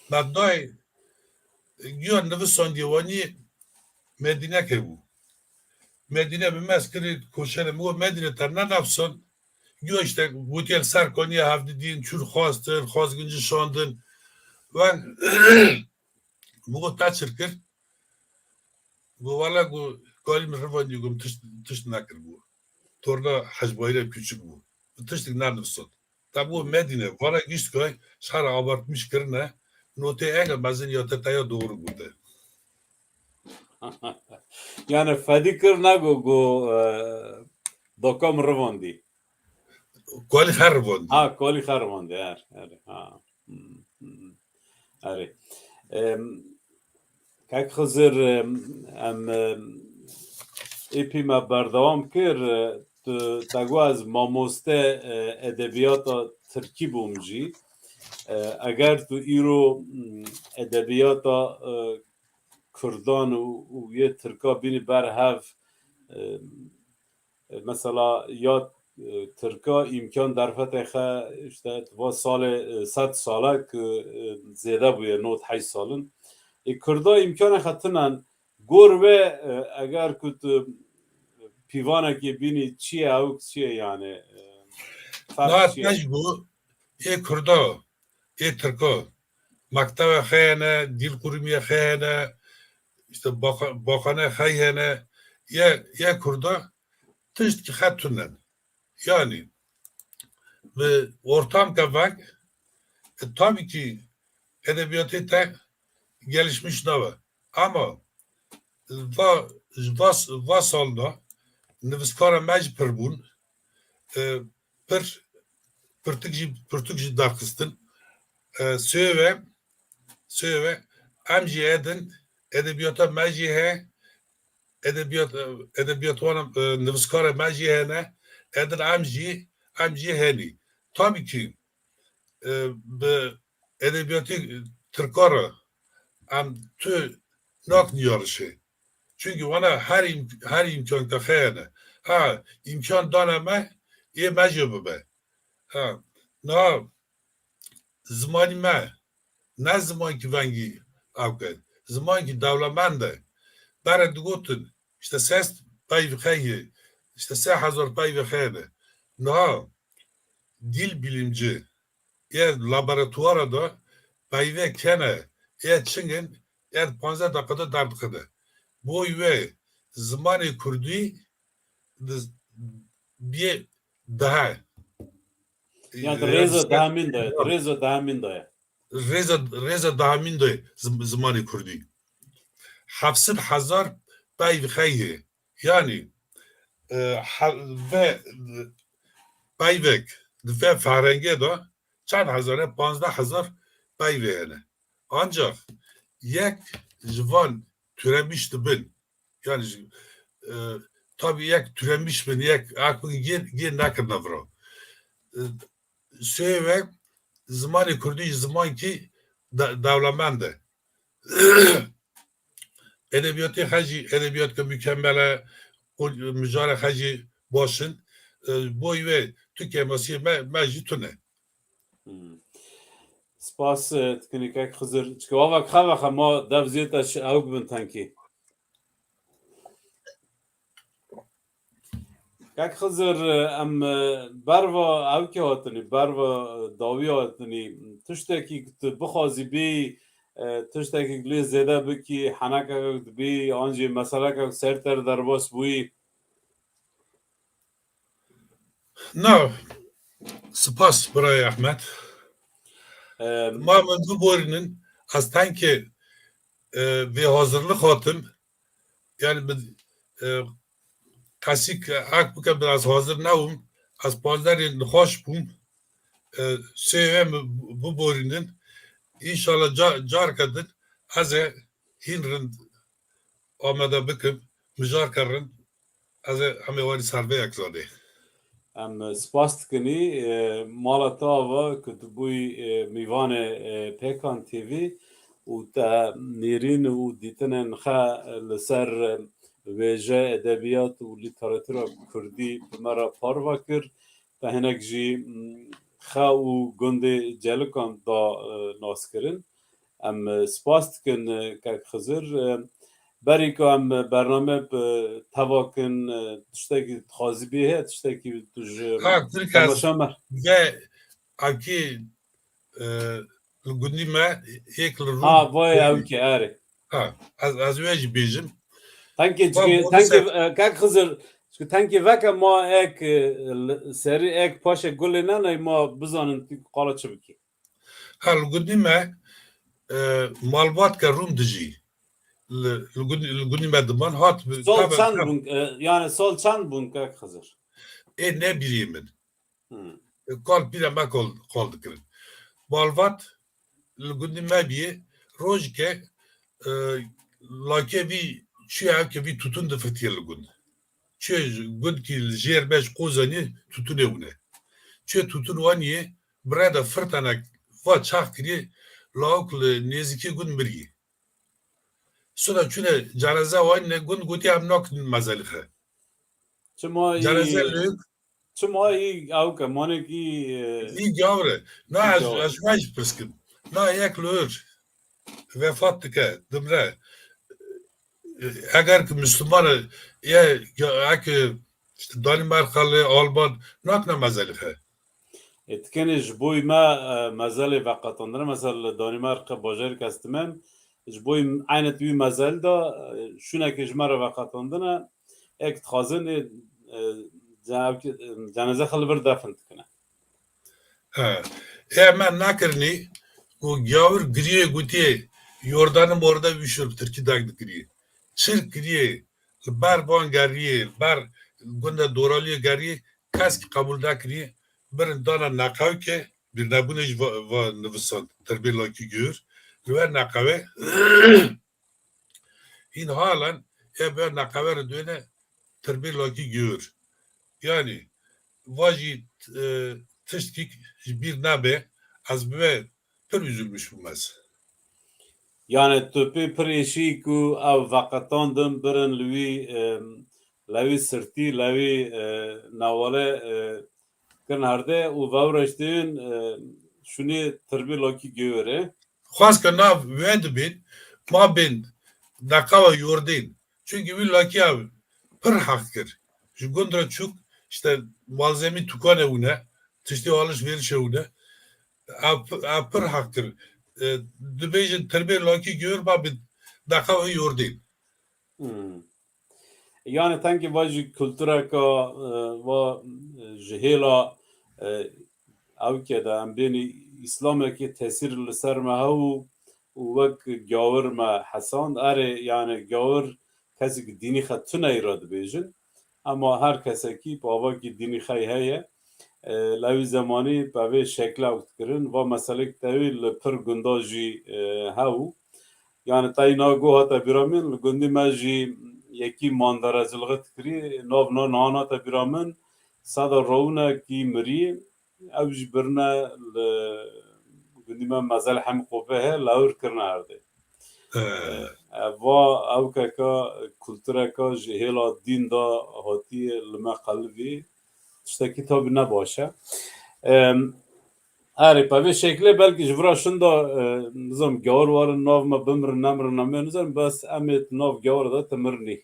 Me dayê, e, güya nivisandiye wanî Medîneke bû. Medîne bi me ez kirî koşere, min got, Medîne te ne nivsan? Güya işte gotiye li ser kaniye hevdidîn, çûr xwastin, xwazgincî şandin. Wen, min got, te çir kir? Got, wele, got, kalî min rivandî, got, tişt, tişt nekir, got. Torna Hecbayî re küçük bû. Tiştik nenivsot. Te bû Medîne, vana gişt kay, şehra abartmiş kirine, notê enge mezin ya te teya doğru gote. Yani fedî kir, ne got, got, e, doka min rivandî. Kalî xwe rivandî. Ha, kalî xwe rivandî, her, her, ha. Hmm, hmm. Erê. Em, Kak Xizir, em, em, em, êpî me berdewam kir, e, tu, te got ez mamoste, e, edebiyata tirkî bûm jî. E, eger tu îro, m, edebiyata, e, kurdan û, û yê tirka bînî ber hev, e, e, mesela ya, e, tirka îmkan derfetê xwe, işte, va salê, e, sed sale ku, e, zêde bûye, nod heşt salin. Ê kurda îmkanê xwe tinen, gor ve, e, eger ku tu pîvanekê bînî, çi ye ew, çi ye yani? E, ferq çi ye? Niha te ji bo ê kurda, ê tirka, mektebe xwe hene, dîl qurumiyê xwe hene, işte baxa-, baxane xwe hene, ye, ye kurda tişt ki xwe tunen. Yani, bi ortam ke veng, e, tabii ki edebiyatê te gelişmiş nabe. Ama va, va, va salda nivîskara me jî pir bûn. E, pir, pirtik jî, pirtûk jî derxistin. E, sêve, sêve, em jî edin, edebiyata me jî he, edebiyat, edebiyatwana, e, nivîskara me jî hene, edin em jî, em jî henî. Tabii ki, e, bi edebiyatê tirka re em tu nakin yarişê. Çünkü wana her im-, her imkan te xeyene. Ha, imkan dane me, yê me jê bibe. Ha, niha zimanî me, ne zimankî vengî ew ke, zimankî dewlemend e. Bere digotin, işte ses peyvê xeyê, işte sê hezar peyvê xeyê ne. Niha dil bilimci, yê laboratuvara da peyvê kene, yê çingin, yê panzdeh deqada derdixine. Boy wê zimanê kurdî di, biyê daha. Ya di rêza dehemîn de ye, di rêza dehemîn de ye. Rêza, rêza dehemîn de zim-, zimanê kurdî. Heft sed hezar peyv xeyê. Yani, e, he-, ve peyvek di ve ferengê de çend hezar e, panzdeh hezar peyvê hene. Ancak yek ji van türemiş dibin. Yani, e, tabii yek türemiş bin, yek ak bin gên, gên nekirine vira. E, Sê ve zimanê kurdî ji zimankî de-, dewlemend e. Edebiyatê xwe jî, edebiyatke mükemmel e, qul-, mijarê xwe jî baş in. E, boy ve tu kêmasiyê me, me jî tune. Hmm. Spas, e, dikinî kek Xizir. Çike wavek xevexe ma dev ziyete şi ewk bin tenkî. Kek Xizir, e, em, e, berva ewkê hatinî, berva, e, dawî hatinî, tiştekî ku tu bixwazî bî, e, tiştekî lê zêde bikî, henekek dibî, an jî meselekek ser te derbas bûyî? Na, spas birayê Ehmed. Em, Ma min biborînin, ez tenkê, e, vê hazirlik hatim. Yani min, e, qesîk ek bike, min ez hazir nebûm. Ez pazdeh rê nixweş bûm. E, sê em biborînin. Înşallah ca-, carke din ez ê hîn rind amade bikim. Mijarke rind. Ez ê em ê warî ser vê ekranê. Em spas dikinî, e, mala te ava ku tu bûyî, e, mîvanê, e, Pêkan T V û te nêrîn û dîtinên xe li ser, e, wêje, edebiyat û lîteratûra kurdî bi me re parve kir. Te hinek jî, m, xe û gundê Celikan da, e, naskirin. Em, e, spas dikin, e, kek Xizir. E, berî ku em, e, bername bi teva kin, e, tiştekî dixwazî bê heye, tiştekî tu ji Ha, Tirk ez temaşa me. Ve akî, e, li gundî me yek li Rûm Ha, vay ewkê, erê. Ha, ez, ez wê jî bêjim. Tenkê Bak, çikê, onu tenkê, sen e, kek Xizir, çikê tenkê veke ma ek, e, li, serî ek paşê gulê nene ma bizanin tu qala çi bikî. Ha, li gundî me, e, malbatke Rûm dijî. Li, li gundî, li gundî me diman hat bi Sal tabe çend tabe. bûn, e, yani sal çend bûn kek Xizir? Ê ne birî min. Hmm. E, kal pîre me kal, kal dikirin. Malbat li gundî me bîye, rojke, e, lakê vî, çûye ewke vî tutun difirtiye li gund. Çûye ji gund kî li jêr me ji Qozanî tutunê wine. Çûye tutun wanîye, bi rê de firtenek va çax kiriye, lawik li nêzîkî gund miriye. Suna çûne cereze wanîne gund, gotiye em nakin mezelî xe. Çima î, Cereze lêk. Çima î ewke, manekî, e, Î gavre. Na, Î ez, gavre. ez ji me jî pirs kim. Na, yek li wir vefat dike, dimre. Eger ki Müslüman e, ye, ya, eke işte Danimarkalı, Alman, nakne mezelî xe. E, dikenê ji boy me, e, mezelê veqetandine. Mesela li Danimarka bajarê ke ez dimen, ji boy eynet wî mezel de, e, şûnekê ji me re veqetandine. Ek dixwazin, e, e, ce-, e, ceneze xwe li vir defin dikine. He. Ê me nakirinî ku gavir giriyê gotiye, Yordanê morde wî şûr bi tirkî dek dikirî. Çir kiriyê, li ber van geriyê, li ber gunda Doraliyê geriyê, kes ki qebûl nekirî, birin dana neqewke, bîrnebûnê jî va, va nivisan, tirbê lakî gör, li wer neqewe, Hîn halen e bi neqewe re duyne tirbê lakî gör. Yani, va jî, e, tiştkî ji bîr nebe, ez bi we pir üzülmüş bûm ez. Yani, tu pê pir êşî ku ew veqetandin birin li wî, e, lewî sirtî, lewî, e, newale, e, kirin herde û vewreştin, e, şûnê tirbê lakî gêwere. Xwest ke nav we dibên, ma bên neqewa yordên. Çünkü wî lakî ev pir heq kir. Ji gund re çûk, işte, malzemî tûkanê wine, tiştê alişverişê wine. Ev, ev pir heq kir. E, dibêjin tirbê lakî gêwer ma bên neqewa yordên. Hmm. Yani tenkî va jî kultureka, e, va, e, ji hêla, e, ewke de em bênî îslamekî tesîr li ser me hew û wek gawir me hesand. Erê, yani gawir kesik dînî xe tuneyî re dibêjin. Ema her kesekî bavakî dînî xey heye. E, lewî zemanî bi vê şekle ew dikirin. Va meselek tewî li pir gunda jî, e, hebû. Yani tey na go hate bîra min, li gundî me jî yekî manderecilixê dikirî, nav na nahana te bîra min, seda rewinekî mirî, ew jî birine li gundî me Mezel Hemî Qopê he, lewir kirine erdê. E, va ewkeka kultureka ji hêla dîn de hatiye li me qelibî, tiştekî tabî ne baş e. Em, Erê, pe vê şeklê belkî ji vira şinda, e, nizam, gewr warin nav me bimirin, nemirin, nemirin, nizam, bes em ê nav gewr de timirinî.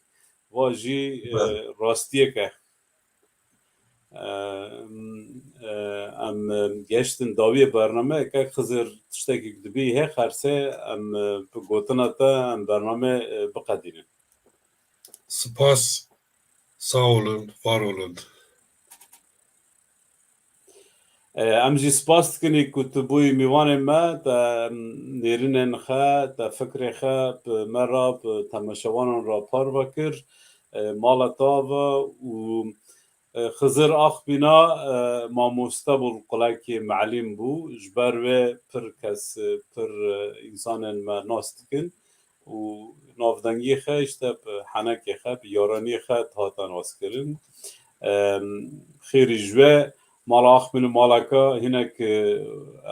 Va jî, e, Belê. Rastiyek e. E, m, e, em, e, geştin dawiyê bername, kek Xizir tiştekî dibî hê xerse, em, e, bi gotina te, em bername, e, biqedînin. Spas, sağ olun, var olun. E, em jî spas dikin ku tu bûyî mîvanê me, te nêrînên xwe, te fikrê xwe bi me re, bi temaşevanan re parve kir. E, mala te ava û, e, Xizir Axbîna, e, mamoste bû, qulekê meelîm bû. Ji ber wê pir kes, e, pir, e, însanên me nas dikin û navdengiyê xwe, işte, bi henekê xwe, bi yaraniyê xwe hate naskirin. Em, xêrî ji we, mala Axbîn û maleka hinek, e,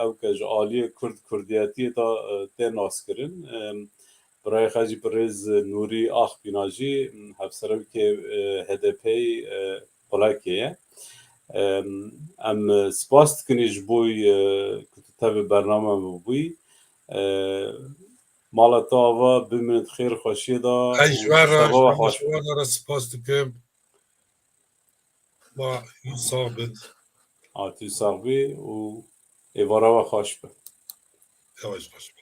ew ke ji aliyê Kurd, Kurdiyetiyê de, e, tê naskirin. Em, birayê xwe jî birêz Nûrî Axbîna jî, hevserokê, e, H D P'yê, e, qulekê ye. Em, em, e, spas dikin ji bo, e, ku tu tevî bername me bûyî. E, Mala te ava bimîne di xêr xweşiyê de. Ez ji û we re, şeva we xweş be. Ji we re spas dikim. Ma sax bin. A tu sax bî û êvara we xweş be. Ew jî xweş be.